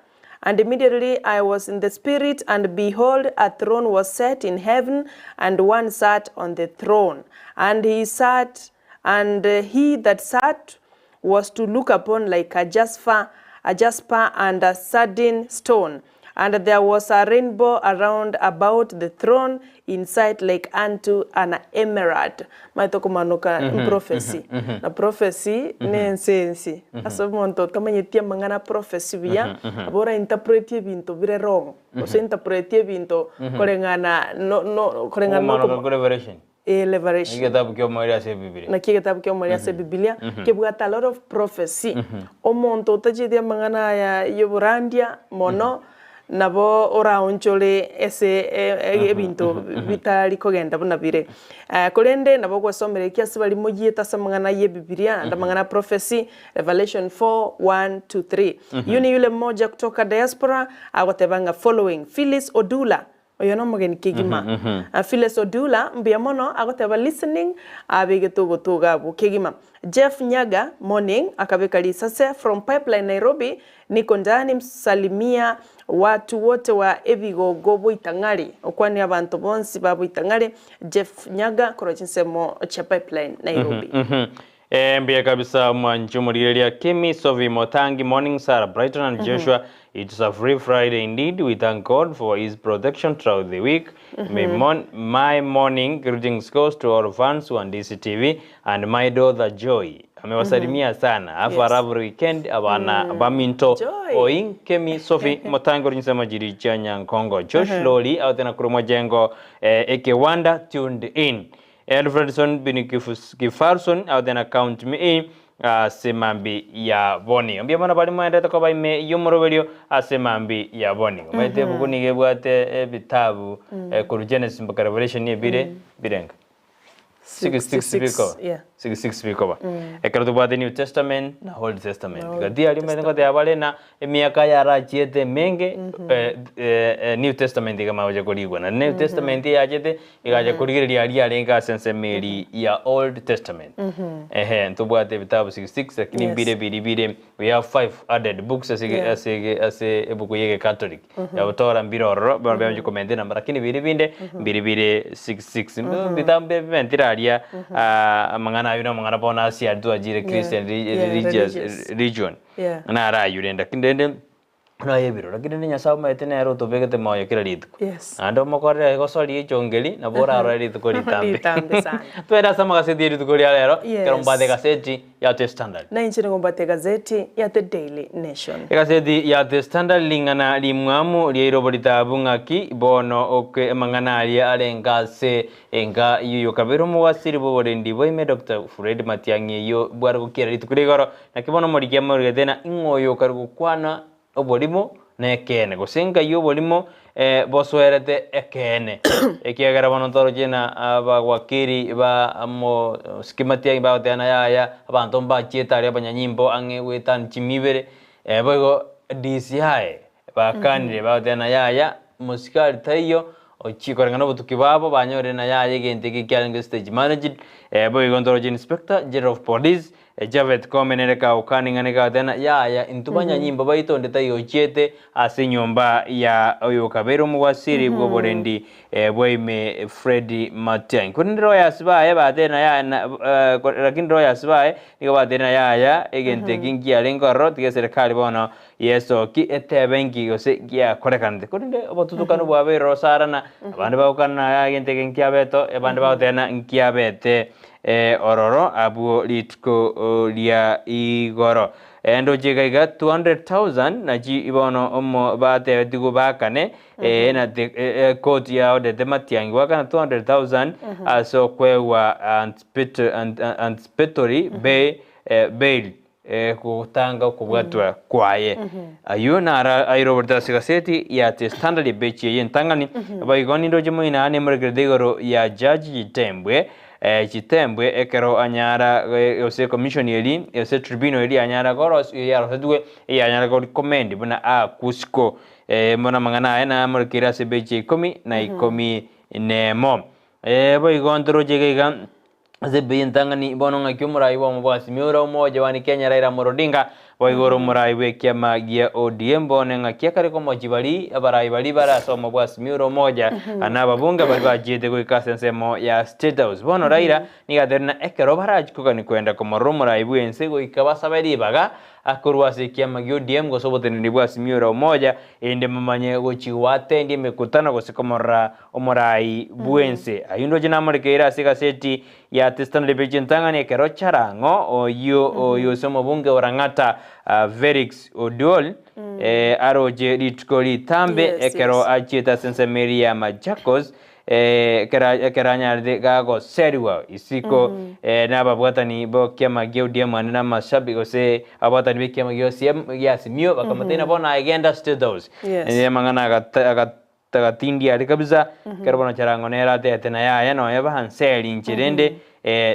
And immediately I was in the Spirit, and behold, a throne was set in heaven, and one sat on the throne. And he sat, and he that sat was to look upon like a jasper, a jasper and a sardine stone. And there was a rainbow around about the throne in sight like unto an emerald. Maete okomanoka prophecy. Na prophecy ne ense ense. Ase omonto otamanyeti amang'ana a prophecy buya, abo ora interpret ebinto bire wrong. Gose interpret ebinto koreng'ana no no koreng'ana no Okomanoka kwa revelation. Ee, Revelation. Egetabu ki'omoerio ase Ebibilia. Naki egetabu ki'omoerio ase Ebibilia kebwate a lot of prophecy. Omonto otachieti amang'ana aya y'oborandia mono, Nabo oraonchore ase ebinto bitari kogenda buna bire. Korende nabo ogwesomera eki ase baria moyiete ase amang'ana y'Ebibilia naende amang'ana a prophecy, Revelation 4, 1 to 3. Yuni yule mmoja kutoka diaspora agoteba ng'a following Phyllis Odula Oyo nomogeni kegima. Phyllis Odula, mbuya mono, agoteba listening, abegete ogoto iga abwo kegima. Jeff Nyaga, morning, akabeka risase from Pipeline Nairobi, niko ndani msalimia watu wote wa ebigogo boitang'ari, okwanie abanto bonsi ba boitang'ari, Jeff Nyaga korwa chinsemo chia Pipeline Nairobi. Ee, mbuya kabisa omwanchi omorigereria Kimi Sophie Motangi Morning Sarah Brighton and Joshua It's a free Friday indeed we thank God for his protection throughout the week May mon my morning greetings goes to all fans wa Ndisi TV and my daughter Joy amewasalimia sana have a lovely weekend abana baminto Joy. Oing Kemi Sophie Motangi ori chinsemo chiri chia Nyankongo Josh Loli aotena korwa mojengo eh, ekewanda tuned in Elfredson Bini Kifarson aotena count me in ase mambi ya boni. Mbuya mono baria moendete koba ime y'omoroberio ase mambi ya boni. Omanyete ebuku nigo ebwate ebitabu korwa Genesis mpaka Revelation ebire birenga? 66 bikoba. Yeah. 66 bikoba. Ekero tobwate New Testament na Old Testament. Gati aria omanyete ngoteba bare na Emiaka yarachiete emenge, New Testament ekamanya gocha korigwa. Na New Testament eyachete, egacha korigereria aria arenge ase ensemo eria ya Old Testament. Ehe, ntobwate ebitabu 66, lakini mbire biri bire, we have five added books ase ase ege ase ebuku ya egekatoliki. Yagotora mbire ororo, bono biagochi komenta enamba, lakini biri binde, mbiri bire 66. Ebitabu mbire bimentire aria, amang'ana aywo na amang'ana bono ase aria twachire Christian religious religion. Yeah. Narayure lakini rende naye ebiroro lakini rende Nyasaye omanyete nere otobegete moyo kera rituko. Yes. Naende omokorere egosori echongeri nabo orarore rituko ritambe. Ritambe sana. Twende ase amagaseti ya rituko ria rero, Yes. ekero mbwate egaseti ya The Standard. Na inche nigo mbwate egazeti ya The Daily Nation. Egaseti ya The Standard ring'ana rimwamu riairobo ritabu ng'aki bono oke amang'ana aria arenge ase Enka eyio kabere omowasiri bw'oborendi bwaime Doctor Fred Matiang'i eyio bware gokiera rituko ria igoro, naki bono omoriki amorigete na ing'o oyo okare gokwana oborimo na ekeene, gose enka y'oborimo bosoerete ekeene. Ekiagera bono ntoroche na abawakili ba mosike Matiang'i bagoteba na yaya abanto mbachiete aria abanyanyimbo ang'e goetania chimia ibere, boigo DCI Bakanire, bagoteba na yaya, mosikari taiyo, ochie koreng'ana obotuki bwabo, banyorire na yaya egento eke kiarenge stage managed, boigo ntoroche Inspector General of Police, Japhet Koome nere kagokana ing'ana eke agoteba na yaya, intwe banyanyimbo baito onde taiyo ochiete ase enyomba ya oyokabeire omogwasiri bw'oborendi bwaime Fred Matiang'i. Korende lawyers baye batebire na yaya na lakini lawyers baye nigo batebire na yaya egento eke nkiarenge ororo tiga eserekari bono Yeso ki etebe nki gose giakorekanete? Korende obotutukanu bwabeire orosarana, abande bagokana aya egento eke nkiabeto, abande bagoteba ng'a nkiabete ororo abwo rituko ria igoro. Ndoche iga iga 200,000 nachi bono omo batebetigwe baakane, na ekoti yaodete matiang'i goakana 200,000 ase okoegwa anticipatory bail. Gotanga okobwatwa kwaye. Ayio naro airoborete ase egaseti ya The Standard epeji eye entang'ani. Boigo nindoche moino aa nemorekerete igoro ya Judge Chitembwe, Chitembwe ekero anyara gose commission eri gose tribunal eri yanyara yarosetigwe eyanyara ko recommend buna akusiko. Bono amang'ana aya namorekeire ase epeji ya ikomi na ikomi nemo. Boigo ntoroche iga iga. Ase ebibe y'entang'ani, bono ng'aki omorai bw'omobwasi Miura omoja one Kenya Raila Amolo Odinga, boigo ore omorai bw'ekiama gia ODM bono ng'aki akare komochia baria abarai baria bare ase omobwasi Miura omoja na ababunge baria bachiete goika ase ensemo ya State House. Bono Raila nigo atebirie ng'a ekero barachie kogania koenda komorora omorai bw'ense goika basabe ribaga korwa ase ekiama gia ODM gose oboteneneri bwa Miura omoja erinde bamanye gochia goatendia emekutano gose komorora Omorai bw'ense. Ayio ndoche namorekeire ase egaseti ya The Standard page entang'ani ekero Charang'o oyio oyio ase omobunge o Lang'ata Felix Oduol aroche rituko ritambe ekero achiete ase ensemo eria ya Machakos. Ekero ekero anyarete gagoserigwa isiko nababwatani b'ekiama gia ODM ande na amashabiki gose ababwatani b'ekiama gia OCM gia Azimio bakamotebia bono aye genda State House. Yes. Amang'ana agatindia aria kabisa, ekero bono Jarango nere atebete na yaya nonya banseri inche rende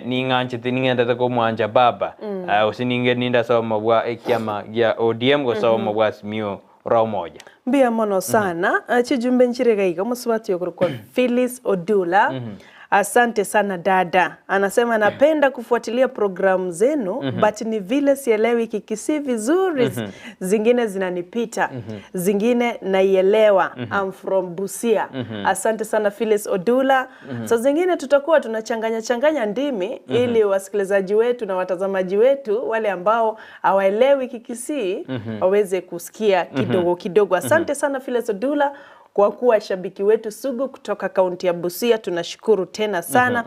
ning'anchete ning'endete komwancha baba, gose ninge ninde ase obomo bwa ekiama gia ODM gose obomo bwa Azimio la Umoja. Mbuya mono sana. Chijumbe nchire iga iga omosubati okorokwa Phyllis Odula. Asante sana dada. Anasema napenda kufuatilia programu zenu but ni vile sielewi Kikisii vizuri zingine zinanipita zingine naielewa. I'm from Busia. Asante sana Phyllis Odula. Saa zingine tutakuwa tunachanganya changanya ndimi ili wasikilizaji wetu na watazamaji wetu wale ambao hawaelewi Kikisii waweze kusikia kidogo kidogo. Asante sana Phyllis Odula kwa kuwa shabiki wetu sugu kutoka kaunti ya Busia, tunashukuru tena sana.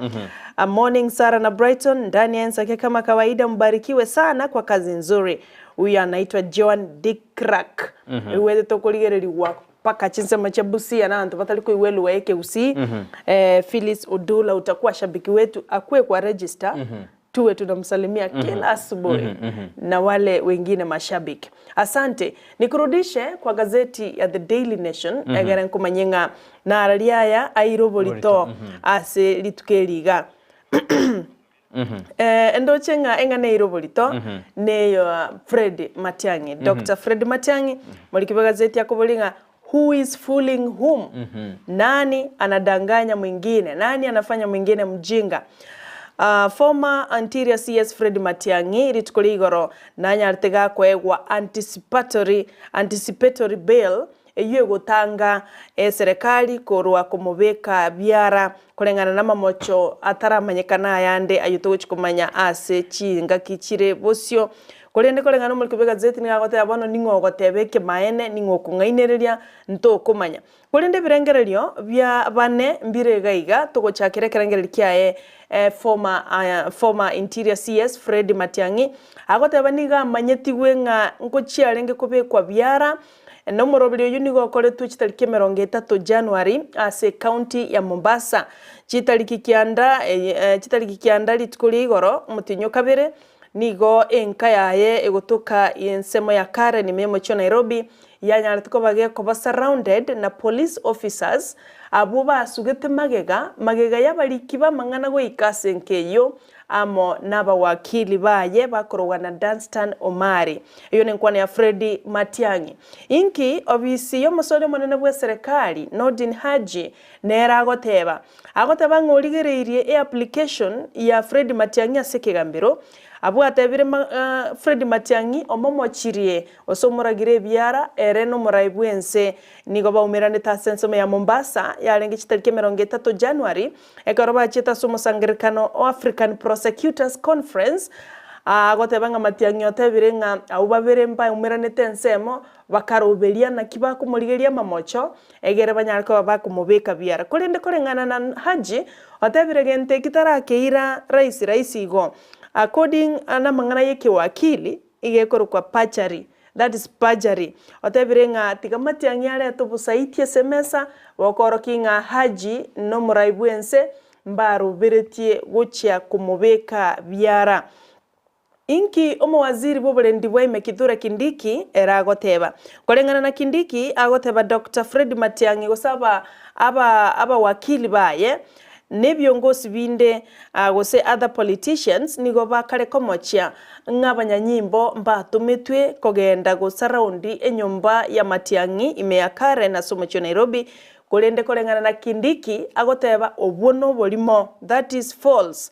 A morning Sarah na Brighton ndani ya Ensake kama kawaida, mbarikiwe sana kwa kazi nzuri. Huyu anaitwa Joan Dikrak. Iwete tokorigereriwa paka chinsemo chia Busia na antu batari koigwa elugha ya Ekegusii. Phyllis Odula utakuwa shabiki wetu akue kwa register tuwe tunamsalimia kila asubuhi na wale wengine mashabiki. Asante. Nikurudishe kwa gazeti ya The Daily Nation egere nkomanye ng'a nararia aya aire oborito ase rituko eri iga. Endoche ng'a eng'ana eire oborito neyo Fred Matiang'i, Doctor Fred Matiang'i, moriki bw'egazeti akoboria ng'a Who is fooling whom? Nani anadanganya mwingine? Nani anafanya mwingine mjinga? Former Interior CS Fred Matiang'i rituko ria igoro nanyarete gakoegwa anticipatory anticipatory bail eyio egotanga eserekari korwa komobeka biara koreng'ana namamocho ataramanyekana ayande ayio togochi komanya ase chingaki chire bosio. Korende koreng'ana nomoriki bw'egazeti nigo agoteba bono ning'o ogoteba ekemaene, ning'o okong'ainereria, ntokomanya. Korende ebirengererio bia bane mbire iga iga, togochakera ekerengererio kiaye former former Interior CS Fred Matiang'i, agoteba nigo amanyetigwe ng'a ngochia arenge kobekwa biara, na omoroberi oyio nigo okoretwe chitariki emerongo etato January ase ecounty ya Mombasa. Chitariki kianda chitariki kianda rituko ria igoro omotienyi o kabere, Nigo enka yaye egotoka ensemo ya Karen ime y'omochie o Nairobi yanyarete koba gekoba surrounded na police officers abwo basugete magega magega y'abariki b'amang'ana goika ase enka eyio amo n'abawakili baye bakorogwa na Danstan Omari. Eyio nenkwana ya Freddy Matiang'i. Inki obisi y'omosori omonene bw'eserekari Nordin Haji nere agoteba? Agoteba ng'a origereirie eapplication ya Fred Matiang'i ase ekegambero, abwo atebire ma Fred Matiang'i omomochirie gose omoragire ebiara ere nomorai bwense. Nigo baumeranete ase ensemo ya Mombasa yarenge chitariki 30 January ekero bachiete ase omosangererekano o African Prosecutors Conference. Agoteba ng'a Matiang'i otebire ng'a abwo babere mbaumeranete ensemo bakaroberia naki bakomorigeria amamocho egere banyare koba bakomobeka biara. Korende koreng'ana na Haji, otebire gento eki tarakeira rahisi rahisi igo. According namang'ana y'ekewakili, iga ekorokwa perjury, that is perjury. Otebire ng'a tiga Matiang'i arete obosaiti ase emesa, bokoorokia ng'a Haji nomorai bwense, mbaroberetie gochia komobeka biara. Inki omowaziri bw'oborendi bwa ime Kithure Kindiki ere agoteba? Koreng'ana na Kindiki, agoteba Doctor Fred Matiang'i gose aba aba abawakili baye na ebiongosi binde gose other politicians nigo bakare komochia ng'a abanyanyimbo mbatometwe kogenda gosaraundi enyomba ya Matiang'i ime ya Karen ase omochie o Nairobi korende koreng'ana na Kindiki agoteba obwo noborimo that is false.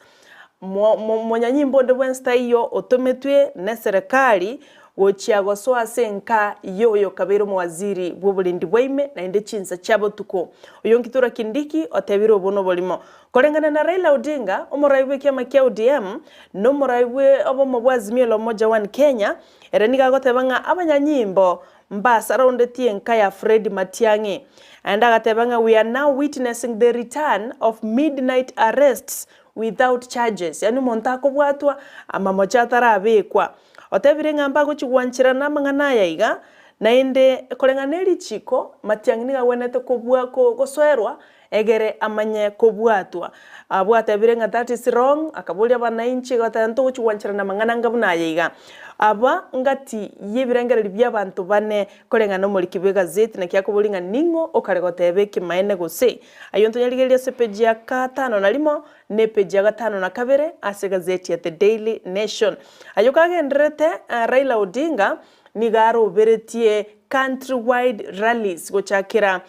Monyanyimbo onde bwensi taiyo otometwe neserekari gochia gosoa ase enka y'oyokabeire omowaziri bw'oborendi bwaime naende chinsa chia botuko. Oyo Nkitura Kindiki otebire obwo noborimo. Koreng'ana na Raila Odinga, omorai bw'ekiama kia ODM na omorai bwe obomo bwa Azimio la Umoja One Kenya, ere nigo agoteba ng'a abanyanyimbo mbasaraundetie enka ya Fred Matiang'i. Naende agateba ng'a we are now witnessing the return of midnight arrests without charges, yaani omonto akobwatwa amamocho atarabekwa. Otebire ng'a mbagochi gwancherana amang'ana aya iga, Naende koreng'ana ne richiko, Matiang'i nigo agwenerete kobua gosoerwa egere amanye kobwatwa. Abwo atebire ng'a that is wrong, akaboria abanainchi agateba ntogochi gwancherana amang'ana anga buna aya iga. Aba ngati y'ebirengererio bi'abanto bane koreng'ana nomoriki bw'egazeti naki akoboria ng'a ning'o okare goteba ekimaene gose? Ayio ntonyarigererie ase epeji ya gatano na rimo na epeji ya gatano na kabere ase egazeti ya The Daily Nation. Ayio kagendererete Raila Odinga nigo aroberetie country wide rallies gochakera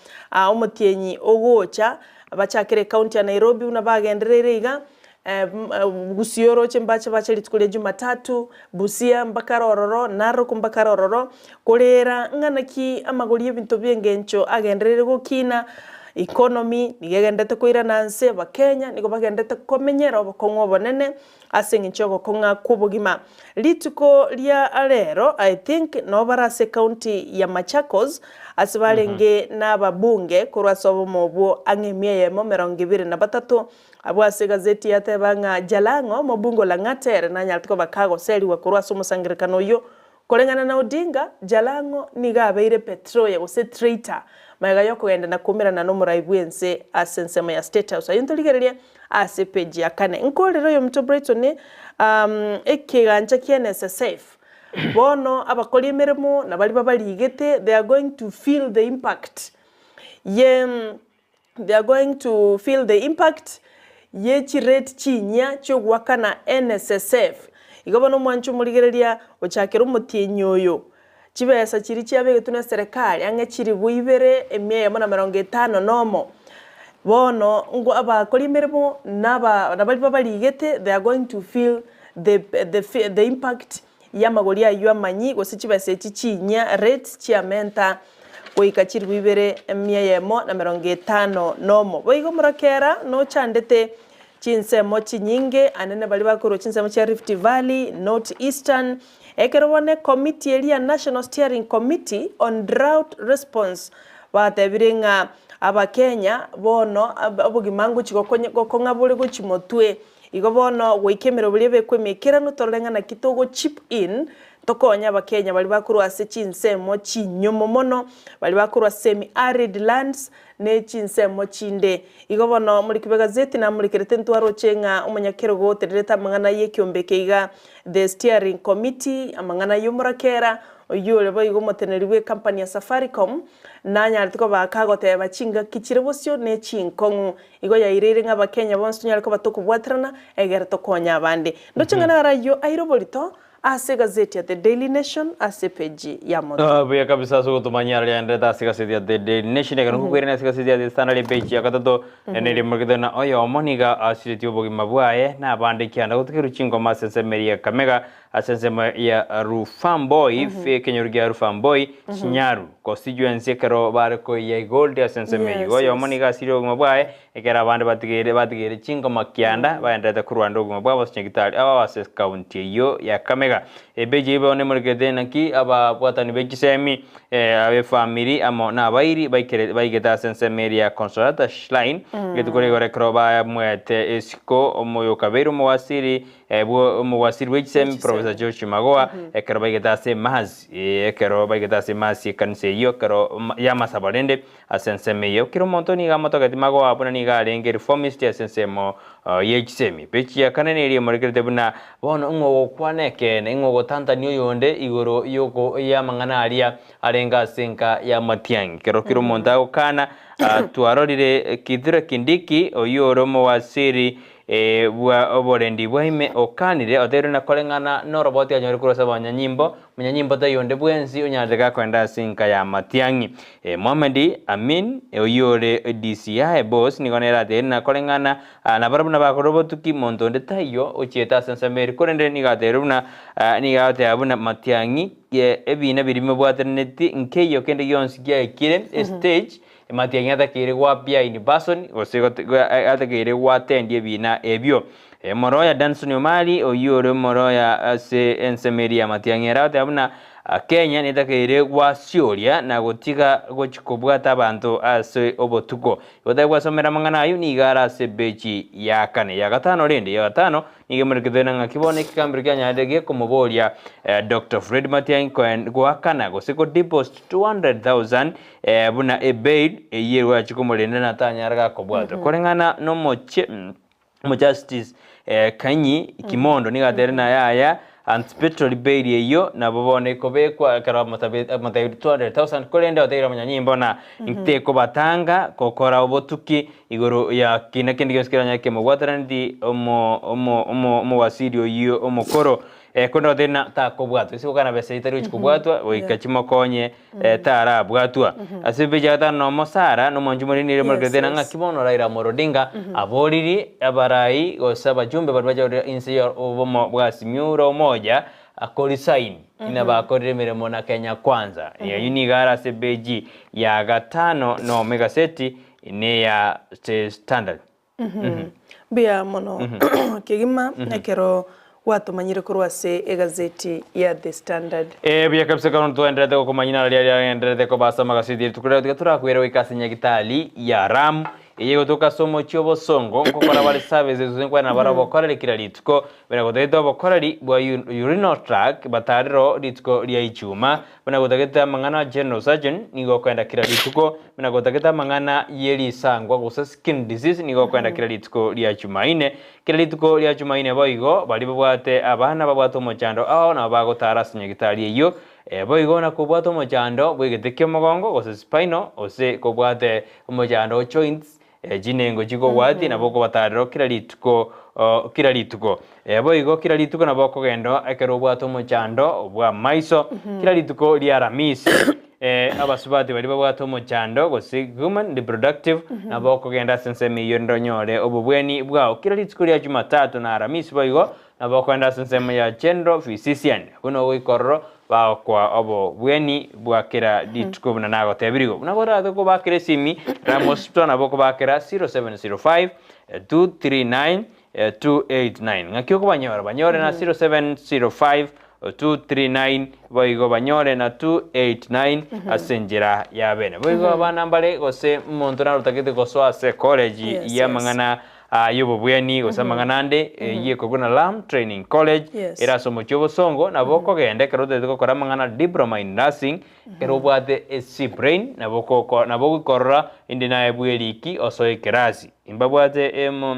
omotienyi ogocha, bachakere ecounty ya Nairobi buna bagendereire iga, Gusii oroche mbache bache rituko ria Jumatatu, Busia mbakare ororo, Narok mbakare ororo, korera ng'a naki amagori y'ebinto bi'engencho agendereire gokina, economy nigo egenderete koirana nse, abakenya nigo bagenderete komenyera obokong'u obonene. Ase engencho y'ogokong'a kw'obogima. Rituko ria rero I think nabo bare ase ecounty ya Machakos ase barenge nababunge korwa ase obomo obwo ang'e emia eyemo emerongo ebere na batato. Abwo ase egazeti yateba ng'a Jalang'o omobunge o Lang'ata ere nanyarete koba kagoserigwa korwa ase omosangererekano oyio Koreng'ana na Odinga, Jalang'o nigo abeire betroyer gose traitor magega yokogenda na koumerana nomorai bwense ase ensemo ya State House. Ayio ntorigererie ase epeji ya kane. Nkorere oyominto Brighton ekegancha kia NSSF. Bono abakori emeremo na baria babarigete they are going to feel the impact ye They are going to feel the impact ye chirate chinyia chiogoakana NSSF. Igo bono omwanche omorigereria ochakera omotienyi oyo, chibesa chiria chiabegetwe na eserekari ang'e chilifu ibere emia eyemo na merongo etano nomo, bono ngo abakori emeremo na aba na baria babarigete they are going to feel the the the impact y'amagori ayio amanyi, gose chibesa echi chinyia, rates, chiamenta goika chilifu ibere emia eyemo na emerongo etano nomo. Boigo morakera nochandete chinsemo chinyinge, anene baria bakorwa chinsemo chia Rift Valley, North Eastern, ekero bono ekomiti eria ya National Steering Committee on Drought Response batebire ng'a Abakenya bono obogima ngochi gokong'a bore gochia motwe. Igo bono goika emeroberi ebekwe emekeranu torore ng'a naki togo chip in tokonye abakenya baria bakorwa ase chinsemo chinyomo mono, baria bakorwa semi arid lands ne chinsemo chinde. Igo bono omoriki bw'egazeti namorekerete ntwaroche ng'a omonyakerogo otererete amang'ana y'ekiombe eke iga the steering committee amang'ana y'omorakera oyio ore boigo omoteneneri bw'ecompany ya Safaricom nanyarete koba kagoteba chingaki chire bosio ne chinkong'u. Igo yaireire ng'a Abakenya bonsi tonyare koba tokobwaterana egere tokonye abande. Ndoche ng'a naro ayio aire oborito ase egazeti ya The Daily Nation ase epeji ya moto. Ah, buya kabisa ase ogotomanyia aria aenderete ase egazeti ya The Daily Nation ekero nkokoirania ase egazeti ya The Standard epeji ya gatato nere morikete na oyomo nigo asiretie obogima bwaye na abande kianda gotigerwa chingoma ase ensemo eria ya Kakamega Ase ensemo ya Rufamboi, ekenyoro gia Rufamboi, Chinyaru, constituency ekero bare koiyia egold ase ensemo eyio. Yes, Oyomo yes. nigo asirie obogima bwaye, ekero abande batigeire batigeire chingoma kianda, baenderete korwanda obogima bwabo ase chinyagitari abo ase ecounty eyio ya Kakamega. Epeji eyio bono emorekete naki ababwatani be chisemi, abefamiri amo na abairi baikere baigete ase ensemo eria ya Consolata Shrine, rituko rigoro ekero bamoete isiko omoyo okabeire omowasiri Bwo omowasiri bwe chisemi Professor George Magoha ekero baigete ase emasi ekero baigete ase emasi ekanisa eyio ekero y'amasabo rende ase ensemo eyio kera omonto nigo amotogeti Magoha buna nigo arenge reformist ase ensemo ye chisemi. Peji ya kane neria emorekerete buna bono ng'o ogokwana ekeene ng'o ogotantania oyonde igoro yoko y'amang'ana aria arenge ase enka y'amatiang'i. Ekero kera omonto agokana twarorire Kithure Kindiki oyio ore omowasiri Bwa oborendi bwaime okanire, oteirwe na koreng'ana noroboti anyore korwa ase abanyanyimbo, monyanyimbo taiyo onde bwensi onyarete gakoenda ase enka y'amatiang'i. Mohammed Amin, oyio ore DCI boss, nigo nere ateire na koreng'ana nabarabwo nabakorire obotuki, monto onde taiyo ochiete ase ensemo eria, korende nigo ateire buna nigo agoteba buna matiang'i ebina biria bimobwateraneti nkeiyo kende gionsi giaikire estage Matiang'i atakeire goappear in person gose atakeire goattend ebiina ebio. Omoroya Danson Omari oyio ore omoroya ase ensemo eria ya Matiang'i ere agoteba buna Kenya netakeire gwasioria na gotiga gochi kobwata abanto ase obotuko. Gotari gwasomera amang'ana ayio nigo are ase ebechi ya kane. Ya gatano rende, ya gatano nigo emorekete na ng'aki bono ekegambero kianyarire gekomoboria Doctor Fred Matiang'i goakana gose ko deposit 200,000 buna ebail eyio erwache komorenda na tanyara gakobwatwa. Koreng'ana nomochie Omojustice Kanyi Kimondo nigo atere na yaya anticipatory bail eyio nabo bono ekobekwa ekero amotabeire 200,000 korende oteire omonyanyimbo na tekobatanga gokora obotuki igoro ya kina kende gionsi keranyare kemobwataraneti omo omo omo omowasiri oyio omokoro korende oteire na takobwatwa ase gokana besa etari gochi kobwatwa goika chimokonye tarabwatwa. Ase epeji ya gatano nomo Sara nomwanchi omonene nere omorekerete na ng'aki bono Raila Amolo Odinga aboriri abarai gose abachumbe baria bachorire inse ya obomo bwa Azimio la Umoja koresign ina bakorire emeremo na Kenya Kwanza. Eyio nigo are ase epeji ya gatano nomo egaseti neya The Standard. Mbuya mono kegima ekero gwatomanyire korwa ase egazeti ya The Standard. Ee, buya kabisa ekero ntwaendererete gokomanya inara riaria riagendererete koba ase amagaseti rituko riria tiga torakwere goika ase nyagitari ya Ram eye egotoka ase omochie obosongo nkokora bare services gose nkwane nabare obokoreri kera rituko buna gotagete obokoreri bwa urinal tract batarero rituko ria ichuma Buna gotagete amang'ana general surgeon nigo okoenda kera rituko, buna gotagete amang'ana ye risangwa gose skin disease nigo okoenda kera rituko ria Jumaine. Kera rituko ria Jumaine boigo baria babwate abana babwate omochando ao nabo bagotara ase nyagitari eyio. Boigo na kobwate omochando bw'egete ki'omogongo gose spinal gose kobwate omochando o joints Chinengo chikogwatia nabo okobatarera kera rituko kera rituko. Boigo kera rituko nabo okogenda ekero obwate omochando bw'amaiso, kera rituko ria Aramisi. Abasubati baria babwate omochando gose human reproductive nabo okogenda ase ensemo eyio rende onyore obobweni bwao. Kera rituko ria Jumatatu na Aramisi boigo nabo okogenda ase ensemo ya general physician buna ogoika ororo bagokoa obobweni bwa kera rituko buna nagotebirie igo. Buna korate kobakera esimi Ram Hospital nabo okobakera 0705 239 289. Ng'aki okobanyora? Banyore na 0705 239 boigo banyore na 289 ase enchera ya bene. Boigo abana mbare gose omonto nare otagete gosoa ase college y'amang'ana y'obobweni gose amang'ana ande eyio ekorwa na Lam Training College ere ase omochie obosongo nabo okogenda ekero otagete gokora amang'ana diploma in nursing ekero obwate e C brain nabo okoko nabo ogokorora inde naye bweriki osoe ekerasi mbabwate emo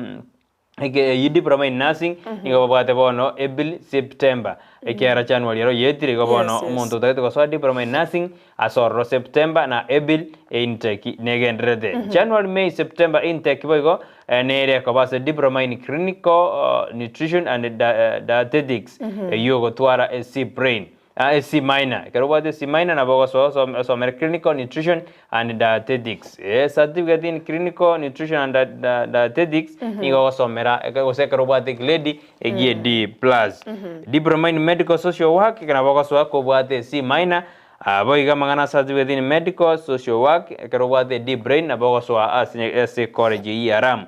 eke eyio diploma in nursing nigo babwate bono April, September ekiagera January ero yetire igo bono omonto otagete gosoa diploma in nursing Ase ororo September na April intake negendererete. January, May, September intake boigo nere ekoba ase Diploma in Clinical Nutrition and Dietetics eyio ogotwara a C brain, a C minor. Ekero obwate C minor nabo ogosoa osome osomere Clinical Nutrition and Dietetics. Certificate in Clinical Nutrition and Dietetics nigo ogosomera gose ekero obwate grade egie D plus. Diploma in Medical Social Work nabo ogosoa kobwate C minor Boigo amang'ana ase certificate in medical social work ekero obwate D brain nabo ogosoa ase ase college eyio ya Ram.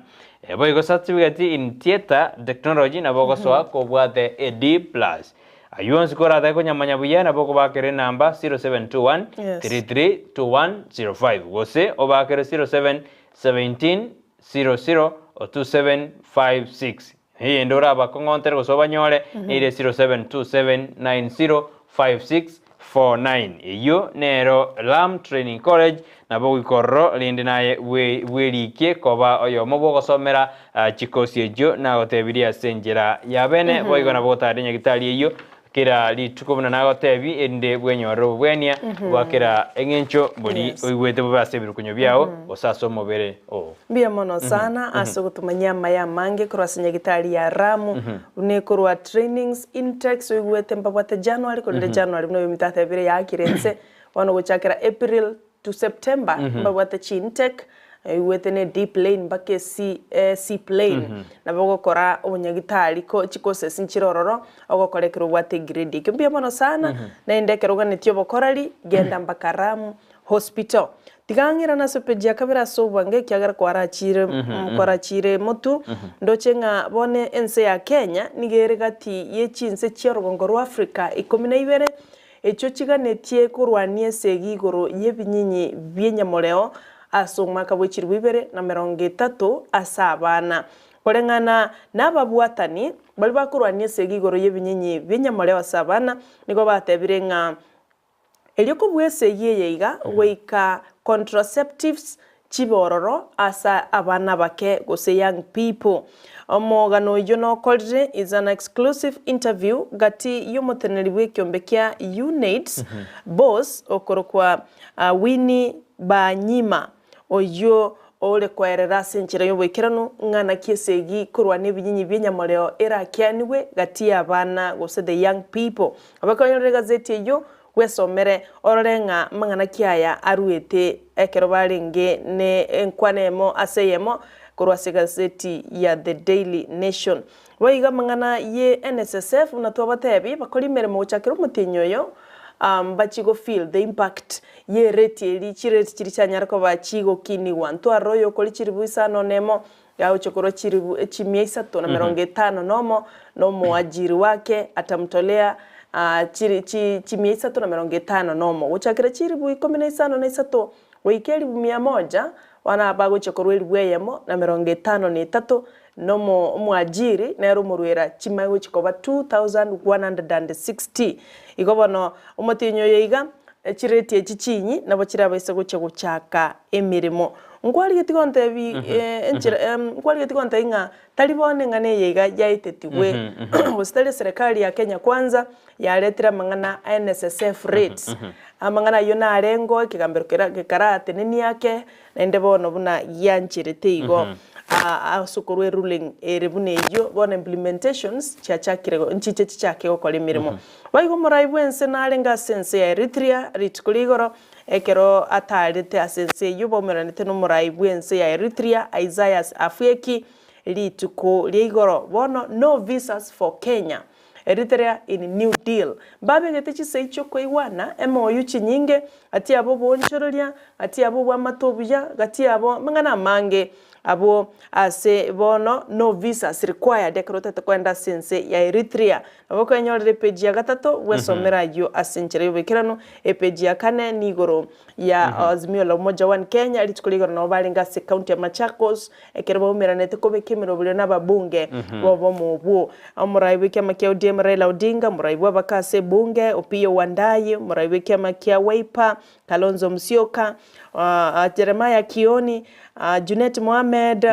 Boigo certificate in theatre technology nabo ogosoa kobwate a D plus. Ayio onsi koratake konyamanya buya nabo okobakera enamba 0721 332105 gose obakere 0717 00 2756. Eyende orabakong'ontere gose obanyore neire 0727905649. Eyio nero Lam Training College, nabo goika ororo rende naye bwerikie koba oyomo bw'ogosomera chikosi echio nagotebirie ase enchera ya bene. Boigo nabo gotare nyagitari eyio Kera rituko buna nagotebie, erinde bwenyorere obobwenia bwa kera eng'encho bori oigwete bobe ase ebirukunyo biao, gose ase omobere oo. Mbuya mono sana ase ogotomanyia amaya amange korwa ase nyagitari ya Ramu, buna ekorwa trainings, intakes oigwete mbabwate January korende January buna oyominto atebire yaakire inse, bono gochakera April to September mbabwate chintake, oigwete ne D plane mpaka e C, C plane, nabo ogokora obonyagitari ko chicourses nchire ororo, ogokora ekero obwate egrade ekio. Mbuya mono sana, naende ekero oganetie obokoreri, genda mpaka Ram Hospital. Tiga ng'irane ase page ya kabere ase obwango ekiagera kwarachire kwarachire motwe, ndoche ng'a bono ense ya Kenya nigo ere gati ye chinse chia orogongo rwa Africa ikomi na ibere. echio chiganetie korwania esegi igoro y'ebinyinyi bi'enyamoreo ase omwaka bwe chilifu ibere na emerongo etato ase abana. Koreng'ana nababwatani baria bakorwania esegi igoro y'ebinyinyi bi'enyamoreo ase abana, nigo batebire ng'a Erio kobua esegi eye iga goika contraceptives chibe ororo ase abana abake gose young people. Omogano oyio nokorire is an exclusive interview gati yomoteneneri bw'ekiombe kia UNAIDS boss okorokwa Winnie Byanyima oyio ore koerera ase enchera y'oboikeranu ng'a naki esegi korwa nebinyinyi bi'enyamoreo erakianigwe gati y'abana gose the young people. Abakonyorera egazeti eyio bwesomere orore ng'a mang'ana ki aya aruete ekero barenge ne enkwana eyemo ase eyemo korwa ase egazeti ya The Daily Nation. Boigo amang'ana ye NSSF buna twabatebie bakore emeremo gochakera omotienyi oyo mbachie go feel the impact ye rate eri chirate chiria chianyare koba chigokinigwa. Ntwarore oyokori chiribu isano na emo yagochia korwa chiribu chimia isato na merongo etano nomo na omoajiri wake atamtolea chiri chi chimia isato na merongo etano nomo gochakera chiribu ikomi na isano na isato goika eribu mia moja bono aba bagochia korwa eribu eyemo na merongo etano na etato Na omoajiri nere omoruera chimai gochia koba 2160. Igo bono omotienyi oyo iga, chireti echi chinyi nabo chirabaise gochia gochaka emeremo. Nkwarigetie gontebi enchera nkwarigetie gontebi ng'a tari bono eng'ana eye iga yaetetigwe gose tari eserekari ya Kenya Kwanza yaretire amang'ana a NSSF rates. Amang'ana ayio narengo ekegambero kera gekaratenenia ake Naende bono buna giancherete igo ase okorua eruling ere buna eyio, bono implementations chiachakire nchiche chichake gokora emeremo. Boigo omorai bw'ense narenge ase ense ya Eritrea rituko ria igoro, ekero ataarete ase ense eyio baumeranete nomorai bw'ense ya Eritrea Isaias Afwerki rituko ria igoro. Bono no visas for Kenya. Eritrea in new deal. Mbabegete chisegi chi'okoigwana, emoyu chinyinge, gati yabo oboonchoreria, gati yabo obwamate obuya, gati yabo amang'ana amange. Abwo ase bono no visas required ekero otagete kogenda ase ense ya Eritrea. Nabo okwenyorera epeji ya gatato bwesomere ayio ase enchera y'oboikeranu. Epeji ya kane nigoro ya Azimio la Umoja One Kenya, rituko ria igoro nabo barenge ase ekaunti ya Machakos, ekero baumeranete kobeka emeroberio n'ababunge b'obomo obwo. Omorai bw'ekiama kia ODM Raila Odinga, omorai bw'abaka ase ebunge Opiyo Wandayi, omorai bw'ekiama kia Wiper Kalonzo Musyoka, Jeremiah Kioni, Junet Mohamed,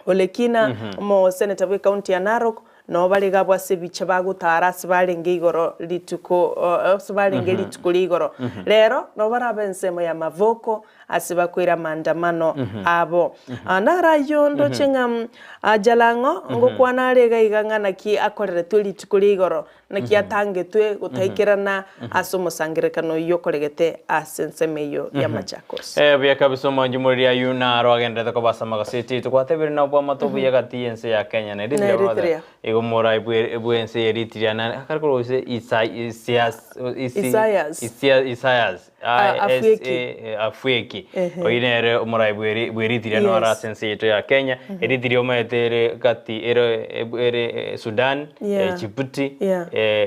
Olekina, omoseneta bw'ecounty ya Narok, nabo bare iga abwo ase ebicha bagotara ase barenge igoro rituko ase barenge rituko ria igoro. Rero nabo barabe ensemo ya Mavoko ase bakoira amaandamano abo. Naro ayio ndoche ng'a Jalang'o ngokwana are iga iga ng'a naki akoreretwe rituko ria igoro Naki atangetwe gotaikerana ase omosangererekano oyio okoregete ase ensemo eyio ya Machakos. Buya kabisa omwanchi moriri ayio naro agenderete koba ase amagaseti aito gwatebire na obwamate obuya gati y'ense ya Kenya na Na Eritrea brother Eritrea. igo morai bwe bwense ya Eritrea na akare korwa gose Isai Isias Isi Isaias. Isia Isaias Ah, Afweki. I-S-A Afweki Ehe. oyio nere omorai bw'eri bw'Eritrea noro Yes. ase ense yaito ya Kenya Eritrea omanyete ere gati ere ere Sudan Yeah. Djibouti Yeah.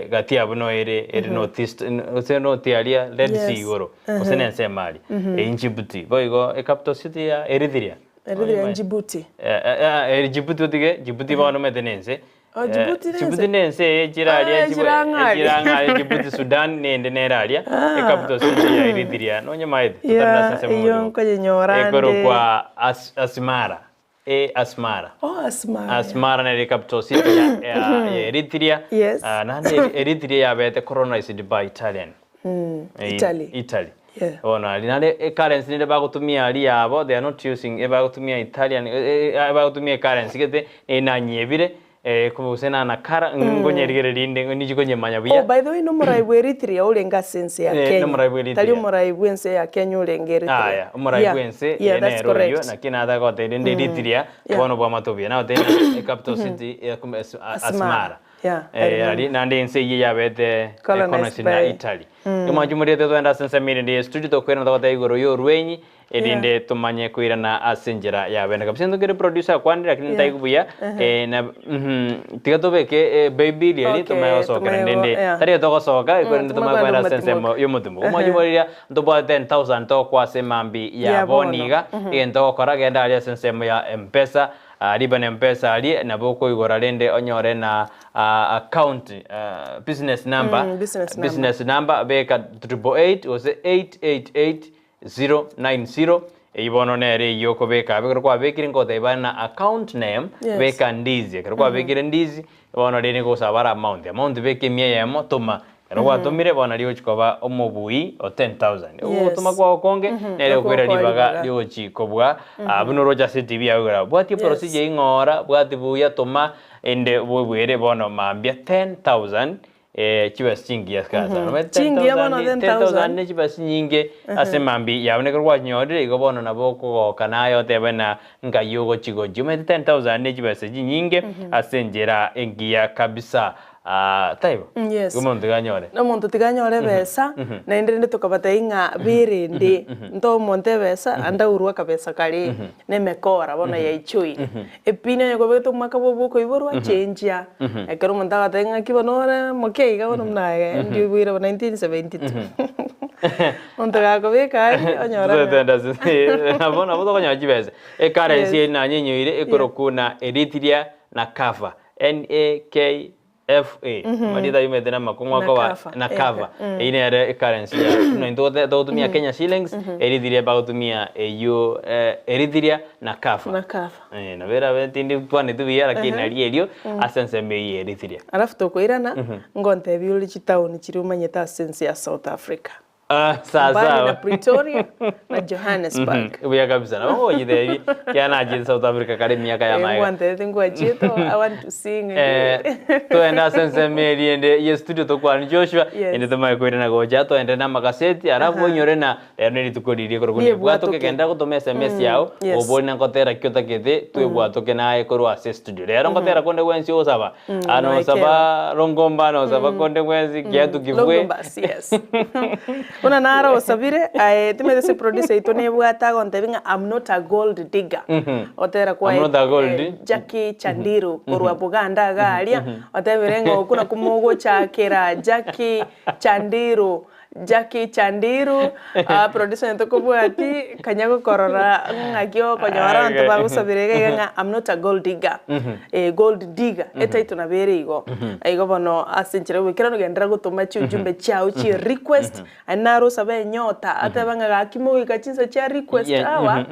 gati abwo no ere ere North East gose North aria Red Sea Yes. igoro gose Ehe. na ensemo aria eyio Djibouti boigo ecapital city ya Eritrea Eritrea Djibouti. Djibouti otige Djibouti bono omanyete na ense Oh, Djibouti nense? Djibouti nense eye echire aria Ah, echire ang'e aria. echire ang'e aria Djibouti Sudan nende nere aria Ah. ecapital city ya Eritrea nonye maete totari Yeah, nase ensemo eyio mochoko. nkonyenyora nde. Ekorokwa As- Asmara e Asmara Oh, Asmara. Asmara nere capital city ya, ya, ya Eritrea Yes. Ah, naende Eritrea yabete colonized by Italian Mm, Eh, Italy. Italy. Yeah. Bono aria naende ecurrency nere bagotumia aria yabo they are not using ebagotumia Italian ebagotumia ecurrency gete enanyebire gose na nakara nkonyerigereria inde ninchi konyemanya buya. Oh, by the way, nomorai bwa Eritrea orenge ase ense ya Eh, Kenya. nomorai bwa Eritrea. Tari omorai bwa ense ya Kenya orenge Eritrea. Aya, omorai Yeah, bwa ense yeah, eye that's nere oyio correct. naki nataka gotebia rende Eritrea Yeah. bono bwamate obuya. Nagotebia ng'a ecapital city ya Asmara. Asmara. Yeah, I Eh, remember. ari naende ense eyio yabete Colonized ecolonized na by- Italy. Mm. Omwanchi omorete twende ase ensemo erinde ye studio tokoirana togoteba igoro ya orwenyi erinde tomanye koirana ase enchera ya bene kabisa. Into kere producer akwanire lakini Yeah. ntaigu buya Uh-huh. eh, na mhm, tiga tobeke eh, baby eri Okay, tomanye gosokera tomanye go- ndende yeah. tari togosoka Mm, ekorende tomanye tomanye kwenda koenda ase omotimoka. ensemo y'omotimoka. Omwanchi Uh-huh. omorire ntobwate 10,000 tokoa ase emambi ya Ya bono bono. iga Mhm. egento ogokora genda aria ase ensemo ya Mpesa Riba na Mpesa aria nabo okoigora rende onyore na account business number Mm, business number. business number beka 888 gose 888090 eyio bono nere eyio okobeka abwo ekero kwabekire nkoteba na account name Yes. beka ndizi ekero kwabekire ndizi Bono rende gosaba bare amount, amount beka emia eyemo toma, ekero gwatomire bono nario ogochi koba omobui o 10,000. Ogotoma kwao okonge nere okoira Okoa ribaga ribaga. riogochi kobua buna oroche ase etibi yago igoro abwo. Bwatia eprocedure eyio ng'ora, bwati buya toma ende bobwere bono mambia 10,000 chibesa chingiya sana. Omanyete Chingiya bono 10,000 10,000. 10,000 ne chibesa chinyinge ase mambia yabo nekero gwanyorire igo bono nabo okogoka naye otebe na Ngai ogochia gochia omanyete 10,000 ne chibesa chinyinge ase enchera engiya kabisa. Ah, taibo? Mm, yes. Igo omonto tiga anyore. Na omonto tiga anyore ebesa, naende rende tokabatebia ng'a berende, ntoe omonto ebesa, ande aurwe akabesa karia, na emekora bono yaichoire. Epini onye kobegete omwaka bwa okoiborwa, chenjia. Ekero omonto agotebia ng'aki bono ore moke iga bono buna aye, ndi oiboire 1972. Omonto gakobeka aria, onyora ng'a. Totenda ase nabo nabo tokonyora chibesa. Ecurrency Yes. eri nanyenyoire ekorokwa na Eritrea na Kafa. N-A-K-F-A. Marieta ayio omanyete na amakong'u akoba Nakafa, na Kafa. eh, Eyio nere ecurrency ya buna intwe togote togotumia Kenya shillings, Eritrea bagotumia eyio Eritrea na Kafa. Na Kafa. Eh, nabo erabe tindi kwaneti buya lakini nario erio ase ensemo eyio ya Eritrea. Alafu tokoirana, ngontebie ore chitaoni chiria omanyete ase ense ya South Africa. Ah, sawa Mbali na sawa. Pretoria na Johannesburg. Buya kabisa. Nabo ngochitebie kiagera nachete South Africa kare emiaka ya Eh, magega. ngwantebete ngwachiete I want to sing Eh, toende ase ensemo eria ende ye studio tokwane Joshua Yes. ende tomanye koirana gocha toende na amakaseti alafu oinyore na rero ne rituko riria korokwo Riebwatoke. nebwatoke genda gotoma SMS yao Yes. obori na ngotera ki otagete twebwatoke naye korwa ase studio. Rero ngotera konde gwensi ogosaba Ah, nosaba Rongomba nosaba konde gwensi kiatu kifwe. Longombas, yes. Buna naro osabire aye timanyete ase producer yaito nebwate agontebia ng'a I'm not a gold digger. Gotera kwa I'm not a gold di- Jackie Chandiru korwa Buganda iga aria, otebire ng'a okwo nakwo mogochakera Jackie Chandiru. Jackie Chandiru, ah, producer onye tokobwati, kanya gokorora ng'aki okonyora abanto bagosabera iga iga ng'a I'm not a gold digger. Eh, gold digger, etitle nabo ere igo. Igo bono ase enchera ya oboikeranu genderera gotoma chiujumbe chiao chie request, aye naro osabe enyota, ateba ng'a gaki mogoika chinsa chia request Yeah, hour,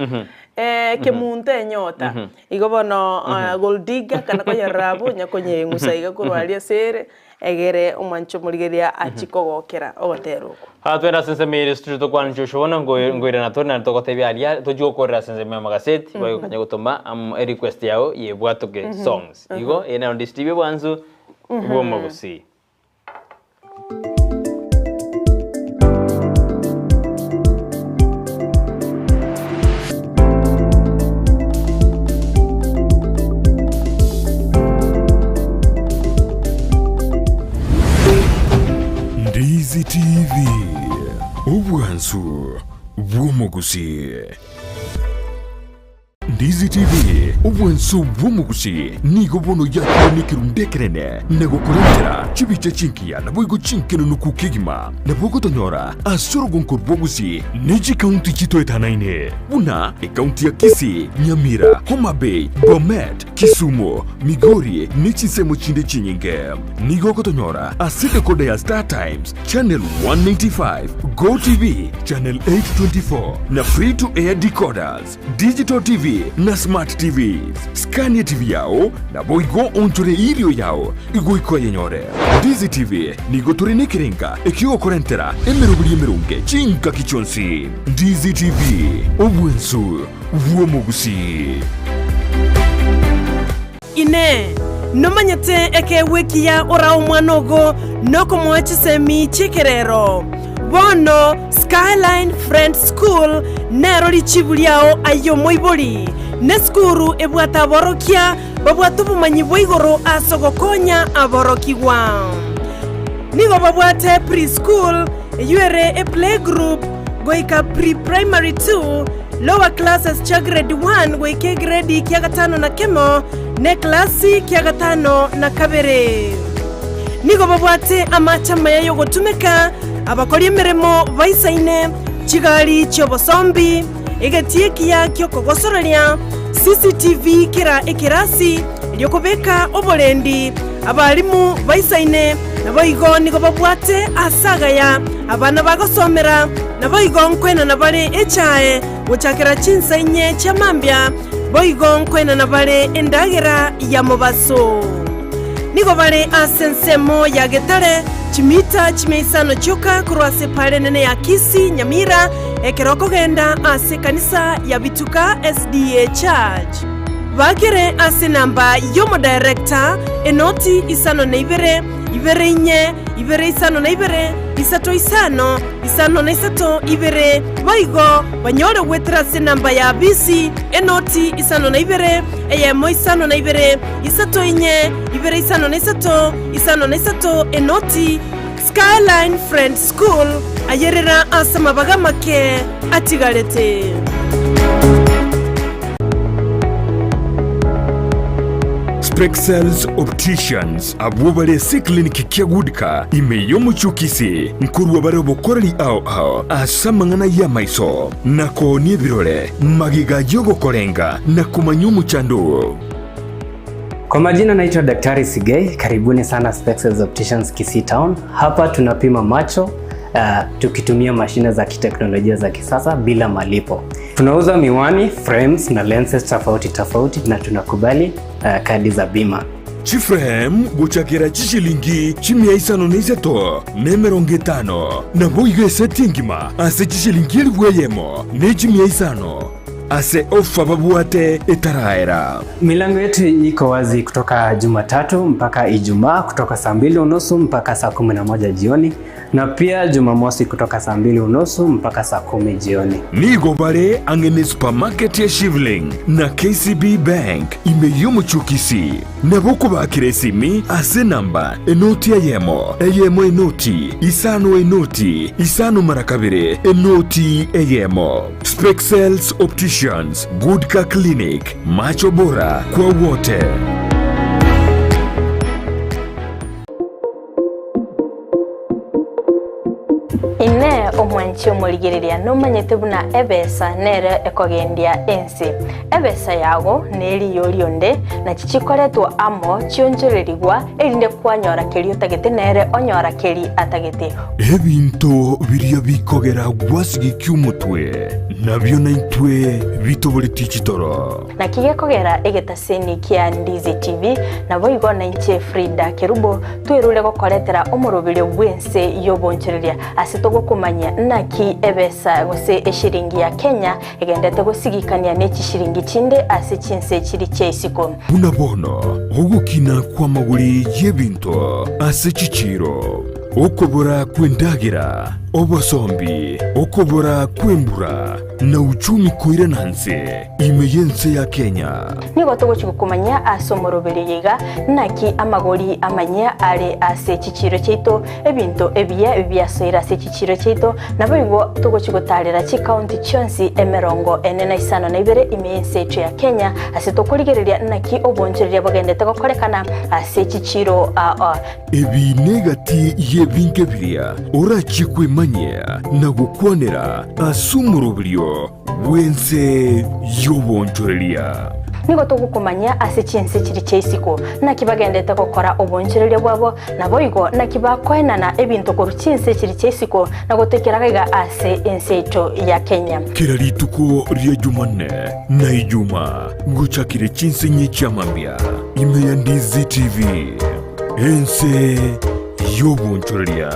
kemunto enyota. Igo bono gold digger kana konyerera abwo, onya konyeng'usa iga korwa aria ase ere. Egere omwanche omorigereria achie kogokera ogotera okwo. Aa twende ase ensemo ere studio tokwane Joshua bono nko- nkoirana tore naende togotebia aria tochie gokorera ase ensemo y'amagaseti bagokanya gotoma am erequest yao yebwatoke songs igo eye nero ndisitibie bwansu bw'omogusii. Ndizi TV, obwansu bw'omogusii. Ndizi TV, obwansu bw'omogusii nigo bono yakire nekerundu ekenene na gokorentera chibicha chingiya naboigo chinkenunuku kegima. Nabo ogotonyora ase orogonko rw'ogusii ne chikaunti chitoetanaine buna ekaunti ya Kisii, Nyamira, Homa Bay, Bomet, Kisumu, Migori ne chinsemo chinde chinyinge. Nigo ogotonyora ase decoder ya Star Times, Channel 195, Go TV, Channel 824 na Free to Air decoders, Digital TV na Smart TVs. Scan TV yao naboigo onchore irio yao igoika oyenyore. Ndizi TV nigo tore nekerenga ekiogokorentera emeroberi emeronge chingaki chionsi. Ndizi TV, obwensu bw'omogusii. Inee! Nomanyete ekeegwa ekiya orae omwana ogo nokomoa chisemi chi'ekerero? Bono Skyline Friends School nero richibu riao aye omoibori. Nesukuru ebwate aborokia. babwate obomanyi bwa igoro ase ogokonya aborokigwa. Nigo babwate pre-school, eyio ere eplaygroup, goika pre-primary 2, lower classes chia grade 1 goika egredi kia gatano na kemo, na eklasi kia gatano na kabere. Nigo babwate amache amaya y'ogotumeka, abakori emeremo baisaine, chigari chi'obosombi, egetii ekiya ki'okogosoreria, CCTV kera ekerasi, erio kobeka oborendi, abalimu baisaine, naboigo nigo babwate aase agaya abana bagosomera, naboigo nkoenana bare echae gochakera chinsa inye chia mambia, boigo nkoenana bare endagera ya mobaso. Nigo bare ase ensemo ya Getare, chimita chimia isano chioka korwa ase epaara enene ya Kisii, Nyamira, ekero okogenda ase ekanisa ya Bituka SDA Church. Bakere ase enamba y'omodirector, enoti isano na ibere, ibere inye, ibere isano na ibere, isato isano, isano na isato, ibere. Boigo banyore goetera ase enamba ya bisi, enoti isano na ibere, eyemo isano na ibere, isato inye, ibere isano na isato, isano na isato, enoti. Skyline Friends School, ayerera ase amabaga amake atigarete. Spexels Opticians abwo bare ase eclinic kia Goodcar ime y'omochie o Kisii nkorua bare obokoreri ao ao ase amang'ana y'amaiso na koonia ebirore magega y'ogokorenga na komanya omochando oo. Kwa majina naitwa Daktari Sigei, karibuni sana Spexels Opticians Kisii Town. Hapa tunapima macho tukitumia mashine za kiteknolojia za kisasa bila malipo. Tunauza miwani, frames na lenses tofauti tofauti na tunakubali kadi za bima. Chiframe gochakera chishilingi chimia isano na isato na emerongo etano, naboigo eseti engima ase chishilingi elifu eyemo ne chimia isano. Ase ofa babwate etaraera. Milango yetu iko wazi kutoka Jumatatu mpaka Ijumaa kutoka saa mbili unusu mpaka saa 11 jioni na pia Jumamosi kutoka saa mbili unusu mpaka saa 10 jioni. Nigo bare ang'e ne supermarket ya Shivling na KCB Bank ime y'omochie o Kisii. Nabo okobakera esimi ase enamba enoti eyemo, eyemo enoti, isano enoti, isano mara kabere, enoti eyemo. Spexels Opticians, Good Car Clinic, macho bora kwa wote. Inee! Omwanchi omorigereria nomanyete buna ebesa nere ekogendia ense? Ebesa yago neriyo rionde, nachi chikoretwa amo chionchorerigwa, erinde kwanyora keria otagete nere onyora keria atagete. Ebinto biria bikogera gwasigikia omotwe, nabio naintwe bitoboretie chitoro. Naki gekogera egetaseni kia Ndizi TV, naboigo nainche Frida Kerubo, twerure gokoretera omoroberio bw'ense y'obonchoreria ase togokomanyia naki ebesa gose eshiringi ya Kenya egendete gosigikania ne chishiringi chinde ase chinse chiri chia isiko. Buna bono ogokina kw'amagori y'ebinto ase chichiiro, okobora kw'endagera, obosombi, okobora kw'embura, na uchumi koirana nse ime y'ense ya Kenya. Nigo togochia gokomanyia ase omoroberio oyo iga, naki amagori amanyia are ase chichiiro chiaito, ebinto ebiya biasoire ase chichiiro chiaito, naboigo togochia gotaarera chikaunti chionsi emerongo ene na isano na ibere ime y'ense yaito ya Kenya, ase tokorigereria naki obonchoreria bogendete gokorekana ase chichiiro aa. Ebi negati y'ebinto biria orachie kwemanyia na gokwanera ase omoroberio bw'ense y'obonchoreria. Nigo togokomanyia ase chinse chiria chia isiko, naki bagendete gokora obonchoreria bwabo, naboigo naki bakoenana ebinto korwa chinse chiria chia isiko na gotoikera gaiga ase ense yaito ya Kenya. Kera rituko ria Jumanne na Ijuma ngochakire chinsinyi chia mambia ime ya Ndizi TV, ense y'obonchoreria.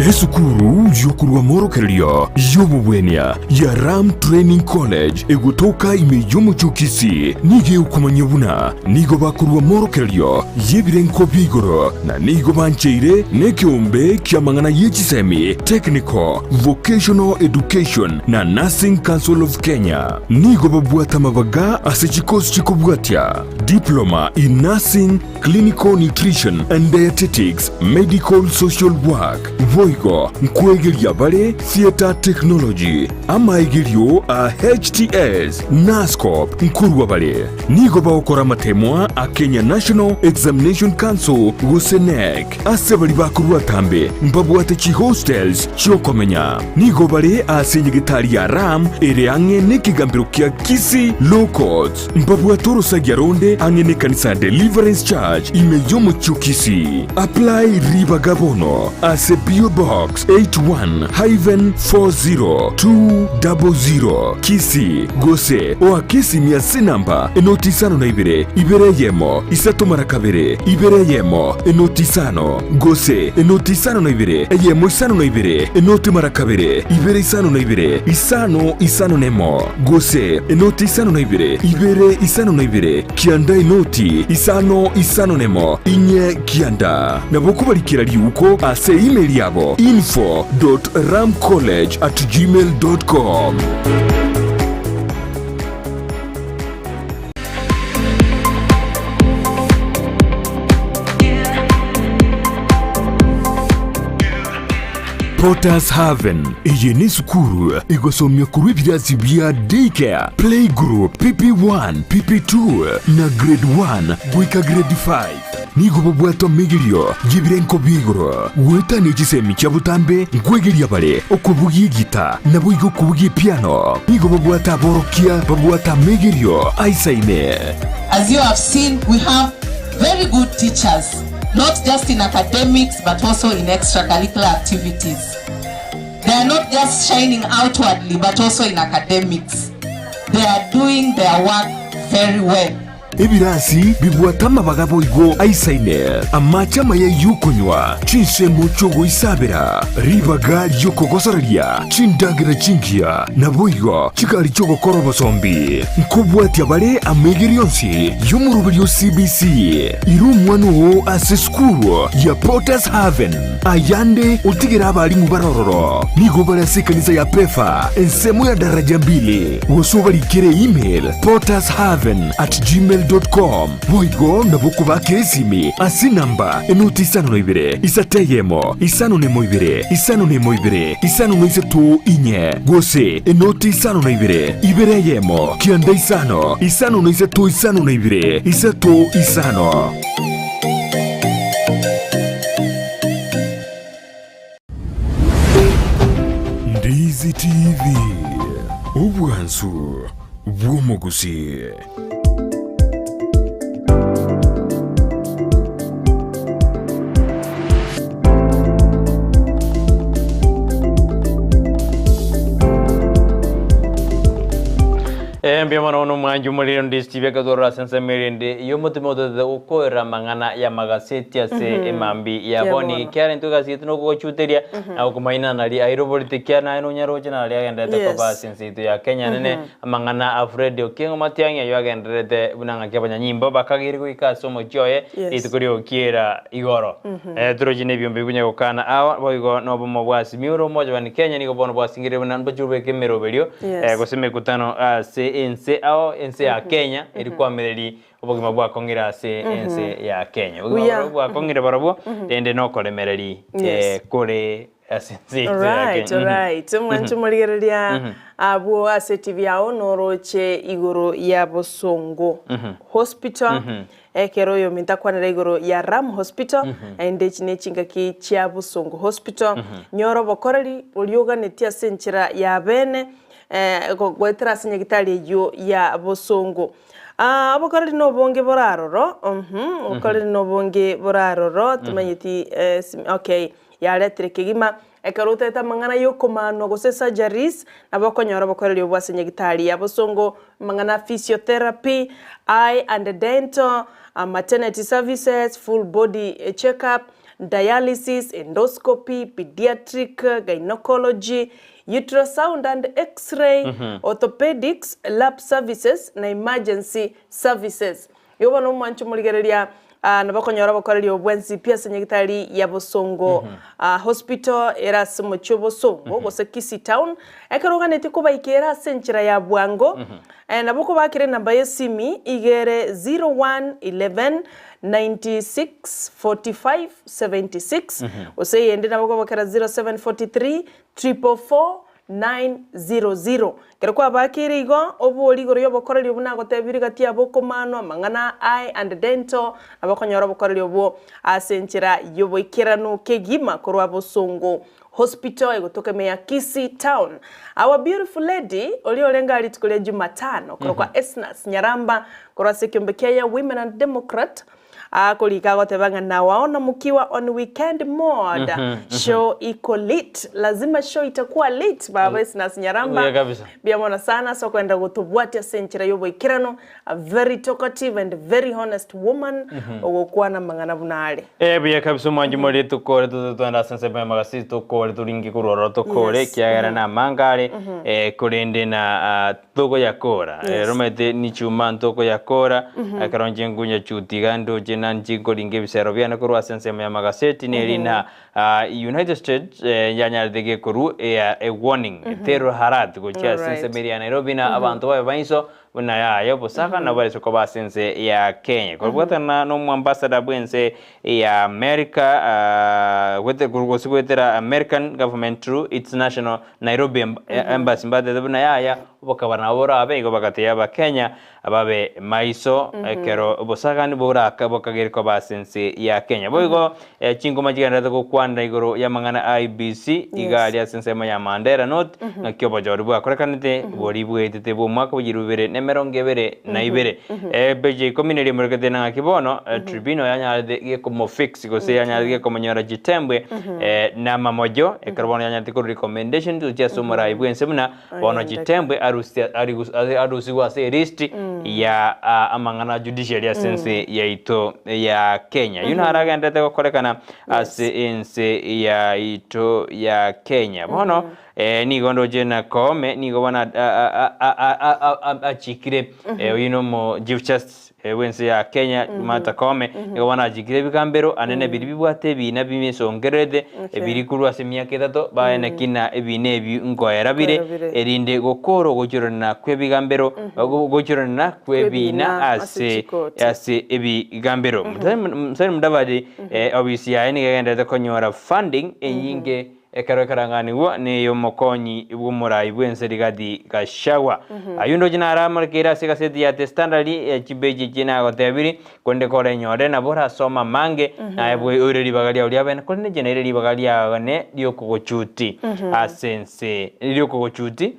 Esukuru y'okorwa amorokererio y'obobwenia ya Ram Training College egotoka ime y'omochie o Kisii nigo egokomanyia buna nigo bakorwa amorokererio y'ebirengo bia igoro na nigo bancheire nekeombe ki'amang'ana ye chisemi, Technical, Vocational Education na Nursing Council of Kenya. Nigo babwate amabaga ase chikosi chikobwatia, Diploma in Nursing, Clinical Nutrition and Dietetics, Medical Social Work, boigo nkwegeria bare Theatre Technology, amaegerio a HTS, Nurse-Corp nkorwa bare. Nigo bagokora amatemwa a Kenya National Examination Council gose KNEC. Ase baria bakorwa atambe mbabwate chihostels chi'okomenya. Nigo bare ase enyegetari ya Ram ere ang'e nekegambero kia Kisii Law Courts. Mbabwate orosagia ronde ang'e nekanisa ya Deliverance Church ime y'omochie o Kisii. Apply ribaga bono ase P.O. Box 81-40200 Kisii gose oake esimi ase enamba enoti isano na ibere, ibere eyemo, isato mara kabere, ibere eyemo, enoti isano, gose enoti isano na ibere, eyemo isano na ibere, enoti mara kabere, ibere isano na ibere, isano isano nemo, gose enoti isano na ibere, ibere isano na ibere, kianda enoti isano isano nemo, inye kianda. Nabo okobarikera riuko ase email yabo info dot ramcollege at gmail dot com. Potters Haven. Eye nesukuru egosomia korwa ebirasi bia Daycare, Playgroup, PP1, PP2 na Grade 1 goika Grade 5. Nigo babwate amegerio y'ebirengo bia igoro goetania chisemi chia botambe nkwegeria bare okobugia egita naboigo okobugia epiano. Nigo babwate aborokia babwate amegerio aisaine. As you have seen, we have very good teachers, not just in academics but also in extracurricular activities. They are not just shining outwardly but also in academics. They are doing their work very well. Ebirasi bibwate amabaga boigo aisaine, amache amaya y'okonywa, chinsemo chi'ogoisabera, ribaga ri'okogosoreria, chindagera chingiya, naboigo chigari chi'ogokora obosombi. Nkobwatia bare amaigerio onsi y'omoroberio o CBC. Ira omwana oo ase esukuru ya Potters Haven. Ayande otigere abalimu bare ororo. Nigo bare ase ekanisa ya Pefa, ensemo ya daraja mbili, gose obarikere email pottershaven at gmail dot com. Boigo nabo okobakera esimi ase enamba enoti isano na ibere, isato eyemo, isano na emo ibere, isano na emo ibere, isano na isato inye, gose enoti isano na ibere, ibere eyemo, kianda isano, isano na isato isano na ibere, isato isano. Ndizi TV, obwansu bw'omogusi. Eh, mbuya mono bono omwanchi omorero ndi Steve akatwarora ase ensemo erinde y'omotima ototete gokoera amang'ana y'amagaseti ase emambi ya Ya boni bono. kiare intwe egasi yaito nokogochuteria na gokomaina nari airoborete kia naye nonyaroche nari agenderete koba ase ense yaito ya Kenya nene amang'ana a Fred Okengo Matiang'i ayio agendererete buna ng'aki abanyanyimbo bakageire goika ase omochie oye rituko riogokiera igoro. Torochi na ebiombe bikunya gokana ao, boigo nobomo bwa Azimio ore omoja bani Kenya nigo bono bwasingereire buna mbochie kobeka emeroberio gose emekutano ase ense ao ense ya Kenya eri koamereri obogima bwakong'ire ase ense ya Kenya. Obogima Buya. barobwo bwakong'ire barobwo rende nokoremereri kore ase ense yaito ya Alright, Kenya. alright. Omwancho omorigereria abwo ase TV yao noroche igoro ya Bosongo Hospital. Ekero oyominto akwanera igoro ya Ram Hospital, naende echi ne chingaki chia Bosongo Hospital. Nyora obokoreri boria oganetie ase enchera ya bene goetera ase nyagitari eyio ya Bosongo. Obokoreri nobonge bore aroro, obokoreri nobonge bore aroro, timanyeti okay. Yaretire kegima ekero otaete amang'ana y'okomanwa gose surgeries, nabo okonyora obokoreri obwo ase nyagitari ya bosongo, amang'ana a physiotherapy, eye and dental, maternity services, full body check up, dialysis, endoscopy, pediatric gynecology, ultrasound and x-ray, orthopedics, lab services na emergency services. Igo bono omwanche omorigereria nabo okonyora obokoreri obo bwensi pi ase nyagitari ya Bosongo Hospital ere ase omochie o Bosongo gose Kisii Town. Ekero oganetie kobaikera ase enchera ya bwango nabo okobakera enamba y'esimi iga ere 01 11 96 45 76 gose eyende nabo okobakera 0743 444 900. Ekero kwabakeire igo, obori igoro y'obokoreri obwo nagotebirie gati yabo okomanwa amang'ana eye and dental, nabo okonyora obokoreri obwo ase enchera y'oboikeranu kegima korwa Bosongo Hospital egotoka ime ya Kisii Town. Our beautiful lady oria orenge aa rituko ria Jumatano korokwa Esnas Nyaramba korwa ase ekiombe kiaye Women and Democrat Akorika agoteba ng'a nawaona mukiwa on weekend mode show iko lit lazima show itakuwa lit baba Esnas Nyaramba Buya kabisa. mbuya mono sana ase okoenda gotobwatia ase enchera y'oboikeranu a very talkative and very honest woman ogokwana amang'ana buna are. Eh, buya kabisa omwanchi more tokore totwende ase ensemo ya magazeti tokore toringe korwa ororo tokore Yes. ekiagera na amanga are eh, korende na ah, Tokoyakora, Yes. ero omanyete nichuma ntokoyakora, ekero inche nkonyachutia iga ndoche na inche nkoringa ebisero biane korwa ase ensemo y'amagaseti, neri na United States yanyarete gekorwa ea a warning, terror alert gochia ase ensemo eria ya Nairobi na abanto babe maiso buna yaya obosaka nabo barese koba ase ense ya Kenya. Kobwatana na omoambassador bw'ense ya America gose goetera American government through its national Nairobi Embassy mbatete buna yaya obokaba nabo borabe igo bagatebia abakenya babe maiso ekero obosagani boraka bokagere koba ase ense ya Kenya. Boigo chingoma chigendererete gokwanera igoro y'amang'ana a IEBC iga aria ase ensemo ya Mandera North ng'aki obochori bwakorekanete boria bwaetete bw'omwaka bwa 2022. Epeji ya ikomi neria emorekete na ng'aki bono tribunal yanyarete gekomofix gose yanyarete gekomonyora chitembwe namamojo ekero bono yanyarete korwa recommendation gochia ase omorai bw'ense buna bono chitembwe arusia arusigwe ase elist ya amang'ana a judiciary ase ense yaito ya Kenya. Ayio naro agenderete gokorekana ase ense yaito ya Kenya. Bono nigo ndoche na Koome nigo bono achikire oyio nomo Chief Justice bw'ense ya Kenya Martha Koome nigo bono achikire ebigambero anene biria bibwate ebiina bimesongererete ebiri korwa ase emiaka etato baene kina ebiina ebi nkoera bire erinde gokora ogochorana kw'ebigambero ogochorana kw'ebiina ase ase ebigambero. Musalia Mudavadi obisi yaye nigo egendererete konyora funding enyinge Ekero ekarang'anigwa ney'omokonyi bw'omorai bw'ense Rigathi Gachagua. Ayio ndoche naramorekeire ase egaseti ya The Standard chipeji echi nagotebirie, korende korenyore nabo orasome amange, naye oire ribaga riao riabene, korende inche naire ribaga riane riokogochuti ase ense, riokogochuti,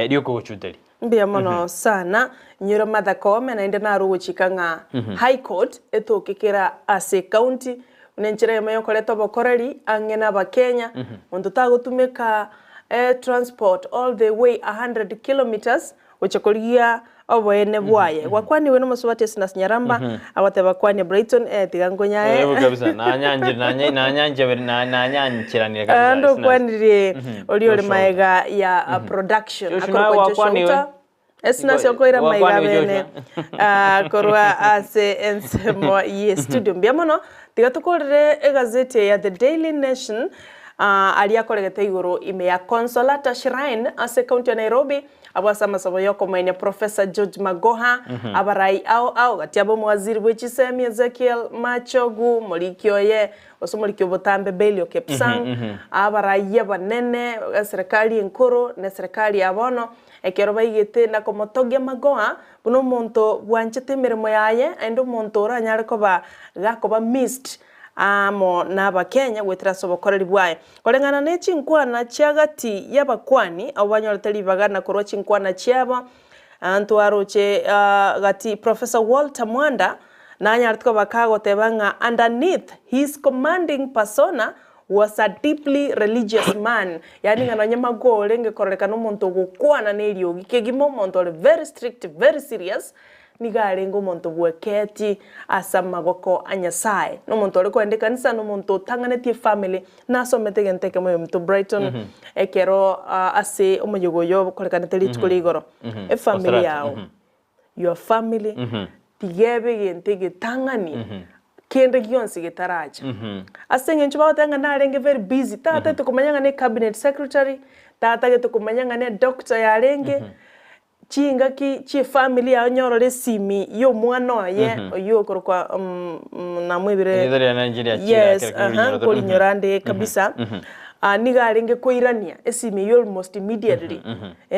riokogochuteria. Mbuya mono sana nyoro Martha Koome naende naro ogochika ng'a High Court etoke kera ase ecounty buna enchera eyemo yokoreta obokoreri ang'e na abakenya monto tagotumeka transport all the way 100 kilometres gocha korigia oboene bwaye. Gwakwaniwe na omosubati Esnas Nyaramba agoteba kwania Brighton tiga nkonyae. Ebu kabisa nanyanchire nanya nanyanchire nanyanchiranire kabisa Naende Esnas. okwanirie oria ore Joshua. maega ya production Joshua akorokwa naye Joshua gwakwaniwe. Uta. Esnas okoira maiga Gwakwaniwe bene Joshua. ah, korwa ase ensemo ye studio. Mbuya mono, tiga tokorere egazeti eye ya The Daily Nation ah, aria akoregete igoro ime ya Consolata Shrine ase ecounty ya Nairobi Abwo ase amasabo y'okomoenia Professor George Magoha, abarai ao ao gati abo omowaziri bwe chisemi Ezekiel Machogu, omoriki oye gose omoriki obotambe Belio Kepsang, abarai abanene eserekari enkoro na eserekari ya bono, ekero baigete na komotogia Magoha buna omonto bwanchete emeremo yaye naende omonto oranyare koba gakoba missed amo n'Abakenya goetera ase obokoreri bwaye. Koreng'ana ne chinkwana chia gati y'abakuani, abwo banyorete ribaga na korwa chinkwana chiabo, ntwaroche gati Professor Walter Mwanda nanyarete koba kagoteba ng'a underneath his commanding persona was a deeply religious man, yaani ng'a nonye magwa orenge kororekana omonto ogokwana neriogi kegima, omonto ore very strict, very serious. Nigo arenge omonto bw'ekeeti ase amagoko a Nyasae, na omonto ore kogenda ekanisa, na omonto otang'anetie efamily, nasomete egento ekemo oyominto Brighton, ekero ase omoyega oyo okorekanete rituko ria igoro, efamily yao, your family, tiga ebe egento egetang'ani kende gionsi getaracha. Ase eng'encho bagoteba ng'a narenge very busy, tatagete komanya ng'a ne cabinet secretary, tatagete komanya ng'a ne doctor yarenge, Chingaki chi'efamiri yao nyorore esimi y'omwana oye oyio okorokwa namwebire Erieta riane inche riachire yes akere kero aha rinyoro tore. nkorinyora nde kabisa nigo arenge koirania esimi eyio almost immediately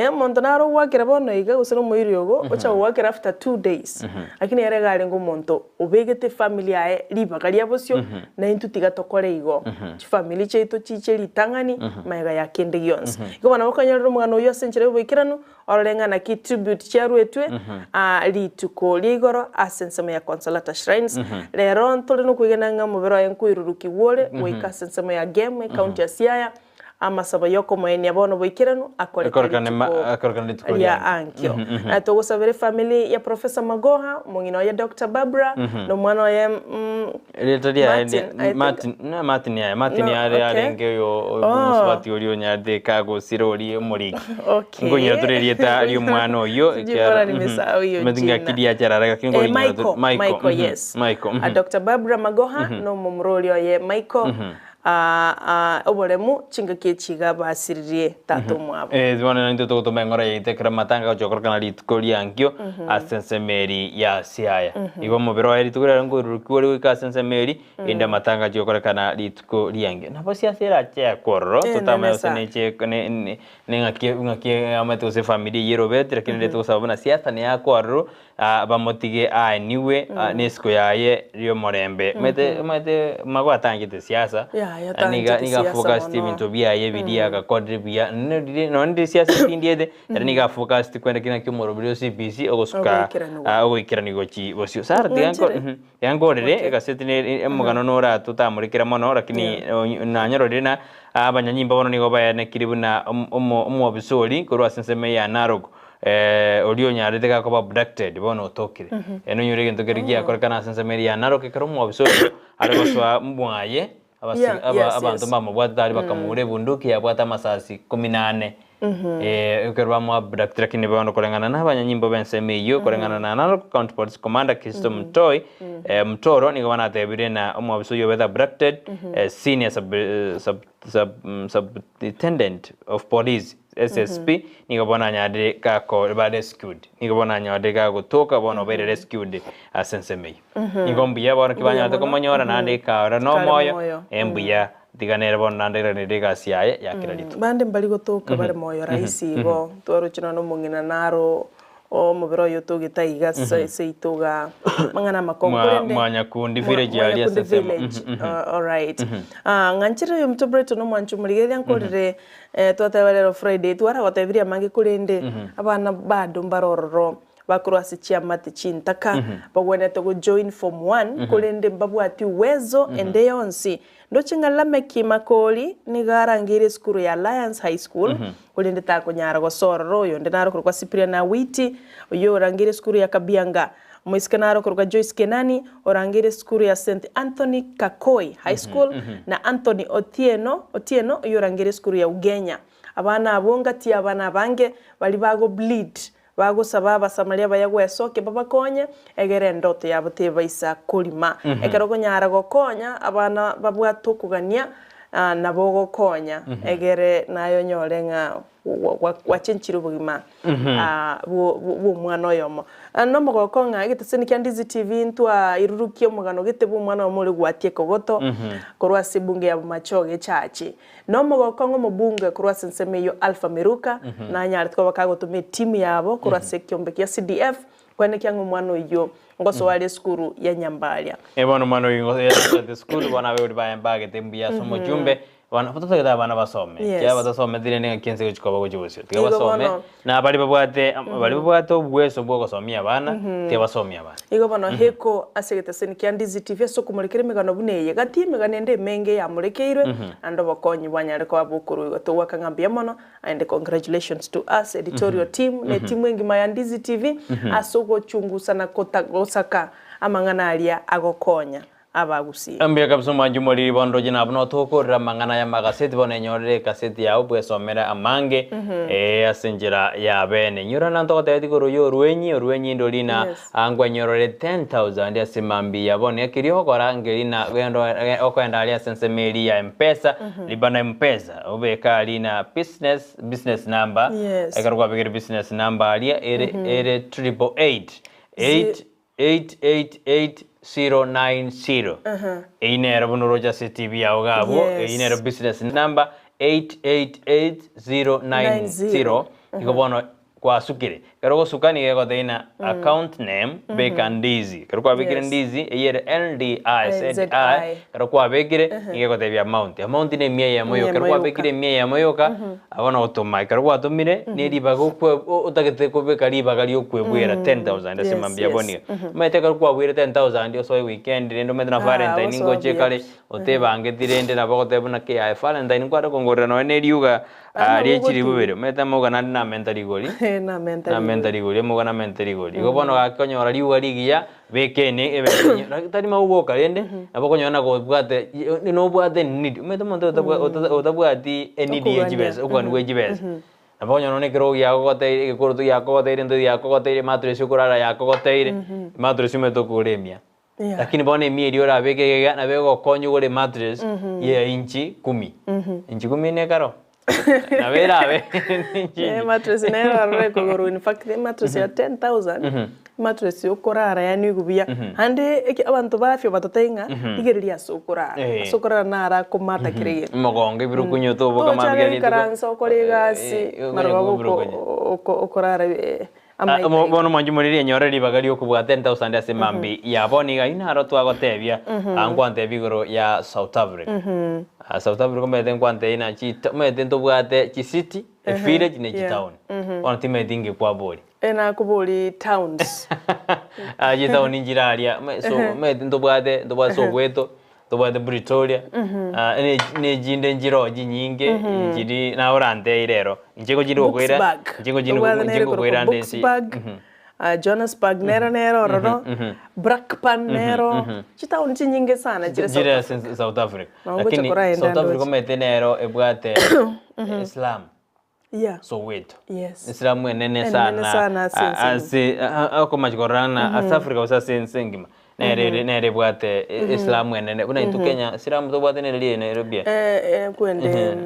omonto naro ogoakera bono iga gose na omoiri ogo ocha gogoakera after 2 days lakini ere iga arenge omonto obegete efamiri yaye ribaga ria bosio naintwe tiga tokore igo. Chifamiri chiaito chiche ritang'ani magega ya kende gionsi. Igo bono bakonyorera omogano oyio ase enchera y'oboikeranu, orore ng'a naki tribute chiaruetwe rituko ria igoro ase ensemo ya Consolata Shrines. Rero ntore nokwegena ng'a omobere oye nkoirurukigwa ore goika ase ensemo ya Gem, ecounty ya Siaya, amasabo y'okomoenia bono boikeranu akoreke Akorekane ma- rituko akorekane rituko ria ria ankio. Mhm, mhm. Na togosabera efamily ya Professor Magoha, omong'ina oye Doctor Barbara, na omwana oye Erieta riaye Martin, ria- I think. Martin, na Martin yaye, Martin No, yare okay. arenge oyo oyo Oh. omosubati oria onyarete kagosira oria omoriki. Okay. Nkonyora tore erieta ria omwana oyio Sijui mbona nimesahau hiyo Mati jina. ngaki riacharara lakini Eh, nkorinyora tore- Michael, Michael, yes. Michael, Dr. Barbara Magoha na omomura oria oye Michael, Oboremu chingaki echi iga basiririe tata omwabo. Eh, bono naintwe togotoma eng'ora yaito ekero amatanga agochia gokorekana rituko riankio ase ensemo eri ya Siaya. Igo omobere oye rituko riaye nkoirurukigwa ore goika ase ensemo eri, erinde amatanga achie gokorekana rituko riankio. Nabo siasa erache yakwe ororo, Eh, totamanya nene gose sana. neche ne- ne- neng'aki ng'aki eamate gose efamiri eyio erobete, lakini rende togosaba buna siasa neyakwe ororo, bamotige aenigwe nesiko yaye ri'omorembe. Omanyete omanyete mago atanchete siasa, Yaya, na niga tancheti niga siasa afocused mono. ebinto biaye biria agakorire buya, nonye rire siasa etindiete, ere niga afocused kwenda kera naki omoroberi o CBC ogosuka Ogoikeranigwa. ogoikeranigwa gochi bosio. Sarah tiga nko Ng'anchire. tiga nkorere Okay. egaseti ne omogano noratotamorikera mono lakini nanyororire na abanyanyimbo bono nigo baenekire buna omo omobisori korwa ase ensemo ya Narok. Oria onyarete gakoba abducted bono otokire. Ere nonyore egento keria giakorekana ase ensemo eria ya Narok ekero omwabisa oyio are gosoa mwaye abasi Yeah, aba yes, abanto yes. mbamobwatete aria bakamoura ebunduki yabwate amasasi ikomi na ane. Ekero bamoabduct lakini bono koreng'ana na abanyanyimbo b'ensemo eyio koreng'ana na Narok County Police Commander Kristo Mtoi Mtoro nigo banatebire na omwabisa oyio obete abducted senior sub sub sub subintendent of police SSP, nigo bono anyarire gako ba rescued, nigo bono anyorire gagotoka bono obeire rescued ase ensemo eyio. Nigo mbuya bono ki Mbuya banyarete mono. komonyora naende ekaora na Kare omoyo, moyo. mbuya tiga nere bono naende airanere egasi yaye ya kera rituko. Bande mbari gotoka bare moyo rahisi igo, twaroche nonya na omong'ina naro omobere oye otogete aiga ase seito igaa, amang'ana amakong'u Mwa- korende Mwanyakundi village Mwa- aria ase Mwanyakundi ensemo. village, alright. Ng'anchire oyominto Brighton omwancho omorigereria nkorire Twateba rero Friday, twaragotebirie amange korende abana bado mbare ororo bakorwa ase chiamate chintaka bagwenerete go join form one korende mbabwati uwezo ende yonsi. Ndoche ng'a Lameki Makori nigo arangeire esukuru ya Alliance High School korende takonyara gosoa ororo oyonde naro korokwa Cyprian Awiti oyio orangeire esukuru ya Kabianga. Omoiseke naro okorokwa Joyce Kenani, orangeire esukuru ya St Anthony Kakoi High School, na Anthony Otieno Otieno oyio orangeire esukuru ya Ugenya. Abana abwo ngati y'abana abange baria bago bleed, bagosaba Abasamaria abaya gwesokia babakonye, egere endoto yabo tebaisa korima. Ekero okonyara gokonya abana babwate okogania, nabo ogokonya, egere naye onyore ng'a gwachenchire obogima bw'omwana oyomo. Nomogoko ng'a egeteseni kia Ndizi TV ntwairurukia omogano gete bw'omwana oyomo ore gwatia ekogoto korwa ase ebunge ya Bomachoge echache. Nomogoko ng'a omobunge korwa ase ensemo eyio Alpha Miruka nanyarete koba kagotoma etimu yabo korwa ase ekiombe kia CDF koenekia ng'a omwana oyio ngosoa are esukuru ya Nyambaria. Bono omwana oyio ngosoa are esukuru bono abaibori baye mbagete mbuya ase omochumbe. Abana totagete abana basome, Yes. ekiagera batasometi rende ng'aki ense egochi koba gochia bosio. Tiga Igo basome, bono. na baria babwate baria babwate obweso bwa ogosomia abana, tiga basomie abana. Igo bono heko ase egeteseni kia Ndizi TV ase okomorekera emegano buna eye. Gati y'emegano ende emenge yamorekeirwe, naende obokonyi bwanyare koba bokorwa igo. Togoaka ng'a mbuya mono, and congratulations to us editorial team, na etimu engima ya Ndizi TV, ase ogochungusa na kota gosaka amang'ana aria agokonya Abagusii. Mbuya kabisa omwanchi omoriri bono ndoche nabo notokorera amang'ana aya amagaseti bono enyorere ekaseti yao bwesomere amange eh, ase enchera ya bene. Nyora na ntogotebeti igoro ya orwenyi, orwenyi ndori na Yes. nkwenyorore 10,000 ase mambia ya bono ekeri ogokora nkeri na genda okoenda aria ase ensemo eria ya mpesa, lipa na mpesa, obeke aria na business, business number, Yes. ekero kwabekire business number aria ere ere triple eight, eight 888090 Eyio nero buna oroche ase TV yao iga abwo, Yes. eyio nero business number 888090 igo bono kwasukire. Ekero ogosuka nigo egotebia ng'a account name beka Ndizi. Ekero kwabekire Yes. Ndizi eyio ere N-D-I-Z-I, Z-I. ekero kwabekire nigo egotebia amount. Amount ne emia eyemo yoka. Ekero Eyemo yoka. kwabekire emia eyemo yoka, Bono gotoma, ekero gwatomire, ne ribaga okwe otagete kobeka ribaga ria okwebwera 10,000 ase Yes, mambia yes. bono iga. Omanyete ekero kwabwire 10,000 osoe weekend rende omanyete na Ah, Valentine osoa ngoche buya. kare, otebangeti rende nabo ogoteba buna ki aye Valentine nkware kongorera nonye na erioga Ah, rie chiribu nabo bibere. Omanyete amauga naende namenta rigori, Namenta namenta rigori. rigori, amauga namenta rigori. Igo bono gaki konyora riuga rigiya, Beka ene ebe enye, lakini tari mauga oka rende, nabo okonyora na kobwate nobwate need, omanyete omonto otabwa ota otabwati eneed ya Okogania. chibesa okogania gwa chibesa, nabo okonyora nonye ekerogo giagogoteire egekoroto giakogoteire ento giakogoteire emattress okorara yakogoteire, emattress omanyete okogora emia. Yeah. Lakini bono emia eria orabeke iga iga nabo egokonya ogore emattress ya inchi kumi, inchi kumi na ekero? Nabo erabe inchi Eh, mattress nero aroro ekogorwa in fact emattress ya 10,000 emattress ya okorara yaani oigwe buya naende eke abanto ba afya batotebia ng'a rigereria ase okorara, Eh. ase okorara naro akomata kera egento. Omogongo ebirokunyo toboka Tochaka mambia rituko. goikaransa okore egasi Eh, maroba ebirokunyo. oko okorara Ah, amaika mo- iga. bono mwanchi moriri enyore ribaga riokobua 10,000 ase mambi ya bono iga ayio naro twagotebia ah, nkwantebia igoro ya South Africa Ah, South Africa omanyete nkwantebia na chi omanyete ntobwate chicity evillage ne yeah. chitown bono timanyeti ngekwabori Eh, nakobori towns. Ah, chitown nchire aria ome- so omanyete ntobwate ntobwate Soweto Tobwate Pretoria, ah, ne- nechinde nchiroo chinyinge nchiri naye orantebie rero, inche ngochinde gokoira, Boksburg. inche ngochinde Tobwate inche nere korokwa ngokoira nde ense Boksburg, ah, Johannesburg nero nero ororo, Brakpan nero, chitown chinyinge sana chire South chire Africa. ase South Africa. Nabo ngocha Lakini koraenda South Africa ndoche. omanyete nero ebwate Islam. Yeah. Soweto. Yes. Islam enene Enene sana sana ase ense engima. ase okomachi korora ng'a ase Africa gose ase ense engima nere ere nere ebwate Islam enene buna intwe Kenya Islam tobwate nere ria Nairobi eye. Eh, eh, kwende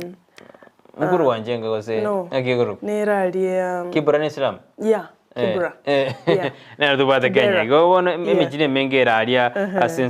Mokuru wanjenga gose no. ng'aki ekorokwa? Nere aria Kibra ne Islam? Yeah, Eh, Kibra. eh, Yeah. nere tobwate Kenya. Kibera. Igo bono Yeah. emechie nemenge ere aria ase.